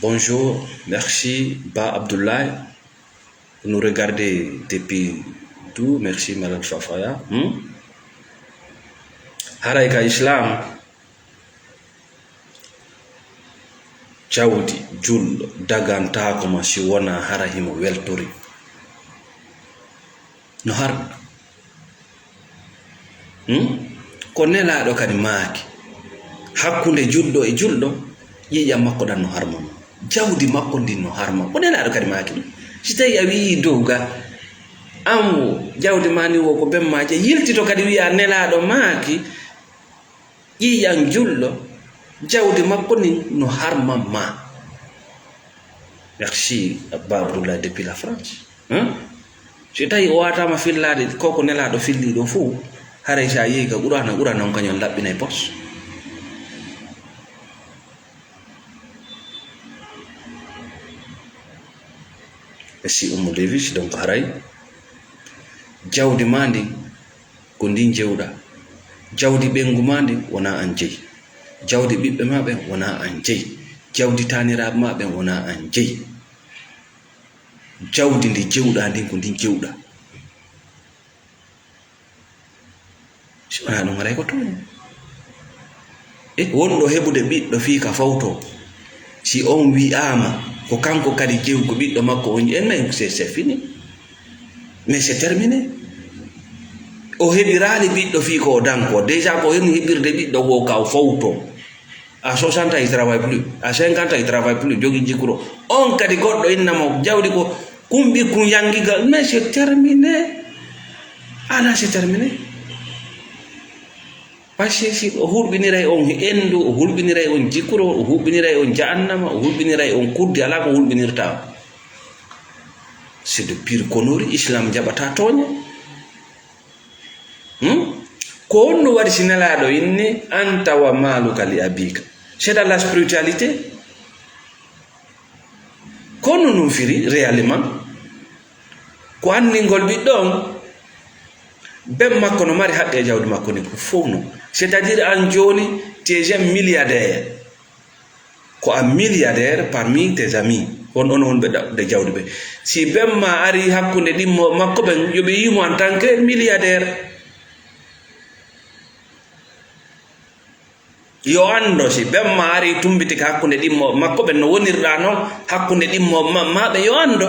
Bonjour, merci, Ba Abdoulaye. Vous nous regardez depuis d'où? Merci, Malal Fafaya. Hmm? Haray ka Islam, jawdi julɗo dagantaako ma si wonaa hara himo weltori. No harmi. Hmm? Ko Nelaaɗo kadi maaki, hakkunde julɗo e julɗo, ƴiiƴam makko ɗan no harma mo. Jawdi makko ndin no harma. Ko Nelaaɗo kadi maaki ɗum. Si tawi a wi'i dow ga, an wo, jawdi ma ni wo ko ben ma je, yiltito kadi wi'a Nelaaɗo maaki, ƴiiƴam julɗo, jawdi makko ndin no harma ma. Merci, Abba Abdullah depuis la France. Hein? Si tawi o wataama fillaade ko ko Nelaaɗo filli ɗo fof, haray si a yehi ka Qur'aana, Qur'aana on kañum laɓɓinay pos. E si Ummu Davis, donc haray jawdi ma ndin, ko ndin jewɗa. Jawdi ɓeyngu ma ndin wonaa an jeyi. Jawdi ɓiɓɓe ma ɓen wonaa an jeyi. Jawdi taaniraaɓe ma ɓen wonaa an jeyi. Jawdi ndi jewɗa ndin, ko ndin jewɗa. Si wonaa ɗum, haray ko tooñi. E wonɗo heɓude ɓiɗɗo fii ka fawtoo, si on wi'aama ko kanko kadi jew ko ɓiɗɗo makko on, en men, c'est, c'est fini. Mais c'est terminé. O heɓiraali ɓiɗɗo fii ko o danko. Déjà ko heni heɓirde ɓiɗɗo ko ka o fawtoo. À soixante ans, il travaille plus. À cinquante ans, il travaille plus. Jogi jikuro. On kadi goɗɗo inna mo jawdi ko kun ɓikkun yangigal. Mais c'est terminé. Ala, c'est terminé. Parce que si o hulɓiniray on endu, o hulɓiniray on jikuro, o hulɓiniray on jahannama, o hulɓiniray on kurdi, ala ko hulɓinirta. C'est de pire connerie, Islam jaɓata tooñe. Hmm? Ko honno waɗi si Nelaaɗo inni, "Anta wa maaluka li abika"? C'est dans la spiritualité. Ko honno ɗum firi réellement? Ko anndingol ɓiɗɗo on, ben makko no mari haqqe e jawdi makko ni ko fow non. C'est-à-dire an jooni, tu es un milliardaire. Ko a milliardaire parmi tes amis, on, on, on ɓe ɗa-, ɓe jawdi ɓe. Si ben ma ari hakkunde ɗimmo makko ɓen, yo ɓe yimo en tant que milliardaire. Yo anndo si ɓen ma ari tumbiti ka hakkunde ɗimmo makko ɓen no wonirɗa non hakkunde ɗimmo ma, ma ɓe yo anndo.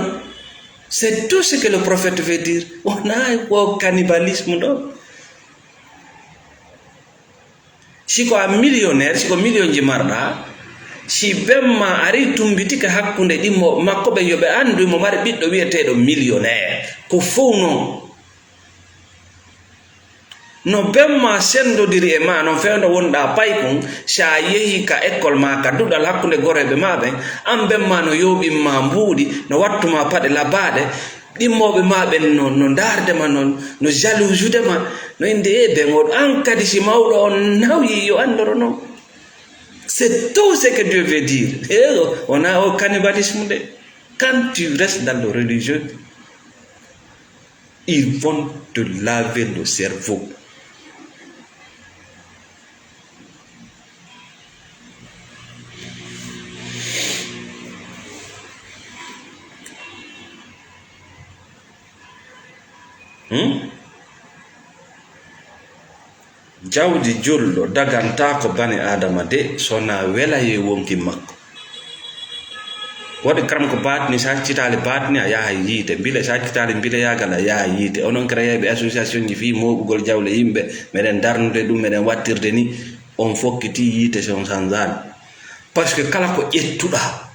C'est tout ce que le prophète veut dire. Wona ko cannibalisme ɗo. Si ko a millionnaire, si ko millionji marɗa, si ɓen ma ari tumbiti ka hakkunde ɗimmo makko ɓen yo ɓe anndu mo mari ɓiɗɗo wi'eteeɗo millionnaire. Ko fow non. No ɓen ma senndodiri e ma non fewndo wonɗa paykun, si a yehi ka école ma ka duɗal hakkunde goreeɓe ma ɓen, an ɓen ma no yooɓin ma mbuuɗi, no wattu ma paɗe labaaɗe, ɗimmooɓe ma ɓen no, no ndaarde ma non, no jalousude ma, no innde e ɓen o an kadi si mawɗo on nawyi yo anndoro non. C'est tout ce que Dieu veut dire. E o, wona o cannibalisme de. Quand tu restes dans le religieux, ils vont te laver le cerveau. Hmm? Jawdi julɗo dagantaako bani Aadama de, so na welaye wonki makko. Waɗi karam ko baatini, so accitaali baatini, a yaha yiite. Mbile, so accitaali mbileyaagal, a yaha yiite. Onon créeɓe association ji fii mooɓugol jawle yimɓe, meɗen darnude ɗum, meɗen wattirde ni, on fokkiti yiite, si on sanzaali. Parce que kala ko ƴettuɗaa,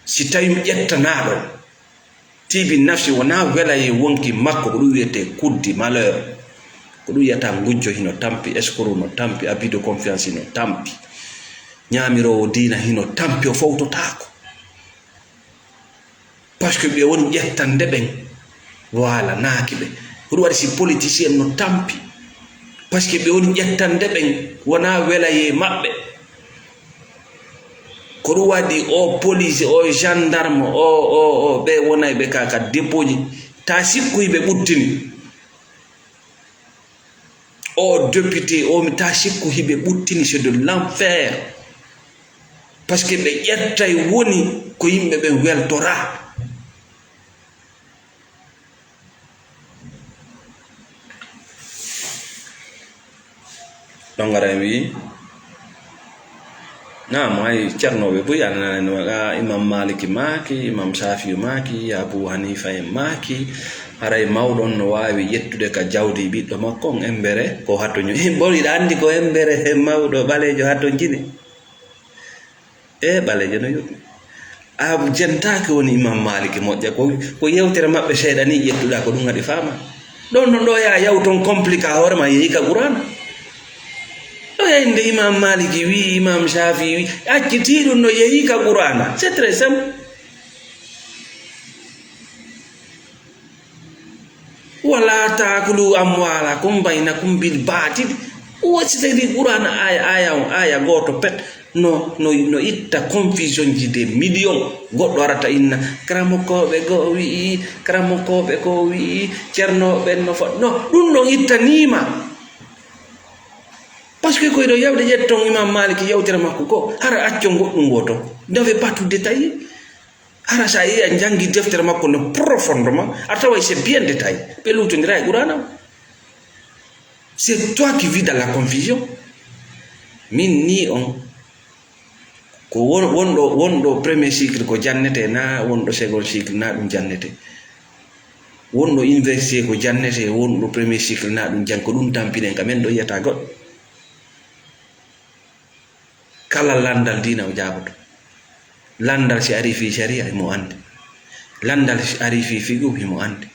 si tawi mi ƴettanaaɗo, Tiibi nafsi wonaa welaye wonki makko, ko ɗum wiyetee kuddi, malheur. Ko ɗum wiyata ngujjo hino tampi, escroc no tampi, abus de confiance hino tampi. Ñaamiroowo diina hino tampi, o fowtotaako. Parce que ɓe woni ƴettande ɓen waalanaaki ɓe. Ko ɗum waɗi si politicien no tampi. Parce que ɓe woni ƴettande ɓen wonaa welaye maɓɓe. Ko ɗum waɗi o police, o gendarme, o, o, o, ɓe wonay ɓe ka, ka dépôt ji. Ta sikku hiɓe ɓuttini. O député, o mi ta sikku hiɓe ɓuttini, c'est de l'enfer. Parce que ɓe ƴettay woni ko yimɓe ɓen weltora. Ɗon ngaray wi'i, naam, hay cernooɓe buy ananano, a, Imam Maliki maaki, Imam Shafi'i maaki, Abu Hanifa en maaki, haray mawɗo on no waawi ƴettude ka jawdi ɓiɗɗo makko on embere ko hatoño. Bon, hiɗa anndi ko embere mawɗo ɓaleejo hatoñjini? E ɓaleejo no yoɓi. A jentaaki woni Imam Maliki moƴƴa, ko, ko yewtere maɓɓe seeɗa ni ƴettuɗaa, ko ɗum haɗi faama. Ɗon non ɗo yaa yaw ton complique a hoore ma yehi ka Qur'aana. Ɗo yaa innde Imam Maliki wi, Imam Shafi'i wi, accitii ɗum no yehi ka Qur'aana. C'est très simple. Wala taakulu amwaalakum baynakum bil baatili. Wo si tawi Qur'aana aaya, aaya on, aaya gooto pet, no, no, no itta confusion ji des millions. Goɗɗo arata inna, karamokooɓe goo wi'i, karamokooɓe goo wi'i, cernooɓe no fo-, no, ɗum ɗon ittaniima. Parce que koy ɗo yawde ƴetton Imam Maliki yawtere makko ko, hara accon goɗɗum gooto. N'avez pas tout détaillé. Hara sa yehi a janngi deftere makko no profondément, a taway c'est bien détaillé. Ɓe luutondira e Qur'aana o. C'est toi qui vis dans la confusion. Min ni on, ko won-, wonɗo, wonɗo premier cycle ko jannete, na wonɗo second cycle na ɗum jannete. Wonɗo université ko jannete, wonɗo premier cycle na ɗum jan-, ko ɗum tampinen ka men ɗo yiyata goɗɗo. Kala lanndal diina o jaaboto. Lanndal si ari fii sharia, himo anndi. Lanndal si ari fii fiqhu, himo anndi.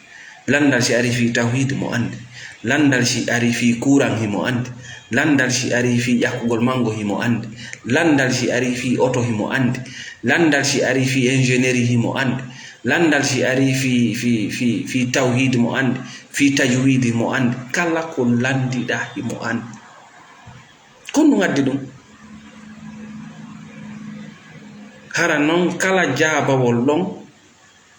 Lanndal si ari fii tawhid, mo anndi. Lanndal si ari fii kuran, himo anndi. Lanndal si ari fii ƴakkugol manngo, himo anndi. Lanndal si ari fii oto, himo anndi. Lanndal si ari fii ingénierie, himo anndi. Lanndal si ari fii, fii, fii, fii tawhid, mo anndi. Fii tajwid, himo anndi. Kala ko lanndiɗaa, himo anndi. Ko honɗum addi ɗum? Hara non kala jaabawol ɗon,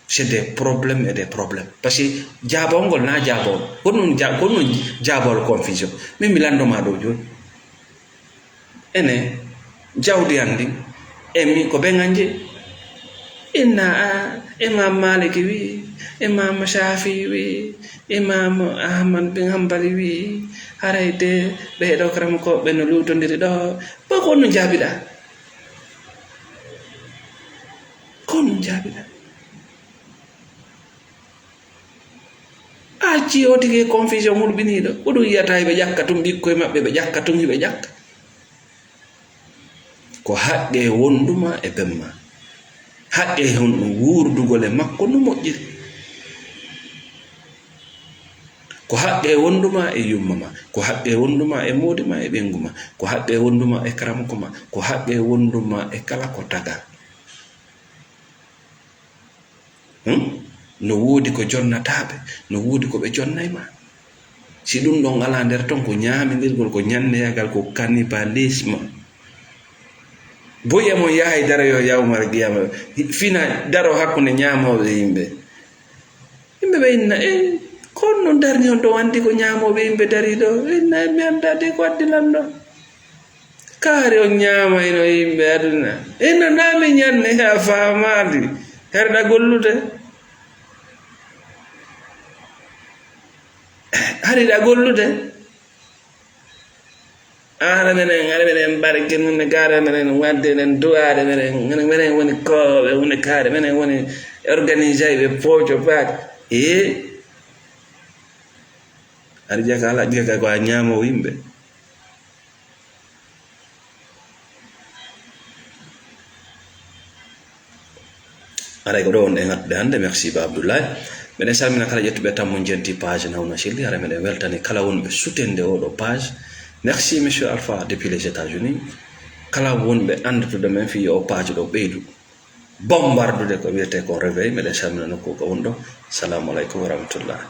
c'est des problèmes et des problèmes. Parce que jaabawol ngol na jaabawol. Ko ɗum ja-, ko ɗum jaabawol confusion. Min mi lanndo ma ɗo jooni. Ene, jawdi an ndin, e mi ko ɓen an jeyi. Inna a, Imam Maliki wi, Imam Shafi wi, Imam Ahmad bin Hanbali wi, haray de ɓee ɗo karamokooɓe no luutondiri ɗo. Ba ko honɗum jaabiɗaa? Ko honɗum jaabiɗaa? A accii o tigi e confusion hulɓiniiɗo. Ko ɗum yiyata hiɓe ƴakka tun ɓikkoy maɓɓe, ɓe ƴakka tun hiɓe ƴakka. Ko haqqee wonduma e bemma. Haqqee honɗum? Wuurdugol e makko no moƴƴiri. Ko haqqee wonduma e yumma ma. Ko haqqee wonduma e moodi ma e ɓeyngu ma. Ko haqqee wonduma e karamoko ma. Ko haqqee wonduma e kala ko tagaa. Hmm? No woodi ko jonnataaɓe, no woodi ko ɓe jonnay ma. Si ɗum ɗon alaa nder ton, ko ñaamindirgol, ko ñanneyagal, ko cannibalisme. Boy e mon yahay daroyo yawmal qiyama, fina daro hakkunde ñaamooɓe yimɓe. Yimɓe ɓe inna, "Eh, ko on non darni on ɗo anndi ko ñaamooɓe yimɓe dari ɗo?" Inna, "Eh, mi anndaa de ko addi lan ɗo." Kaari on ñaamayno yimɓe aduna. Inna, "Naa mi ñanne haa faamaali." Hariɗa gollude? Hariɗa gollude? Ara menen, ara menen barke nun ne, gara menen wadde nen du'aade menen, menen woni kooɓe, woni kaare, menen woni organisayɓe pooco paak. Ee? Aɗa jaka, ala jaka ko a ñaamo yimɓe. Aray ko ɗo wonɗen hattude hannde. Merci ba Abdoulaye. Meɗen salmina kala ƴettuɓe tammo jenti page Nawna Selli. Aray meɗen weltani kala wonɓe soutenir oɗo page. Merci monsieur Alpha depuis les États-Unis. Kala wonɓe anndude men fii o page ɗo ɓeydu bombardude ko wiyetee ko réveil. Meɗen salmina nokku ko wonɗo. Salamu aleykum wa rahmatullah.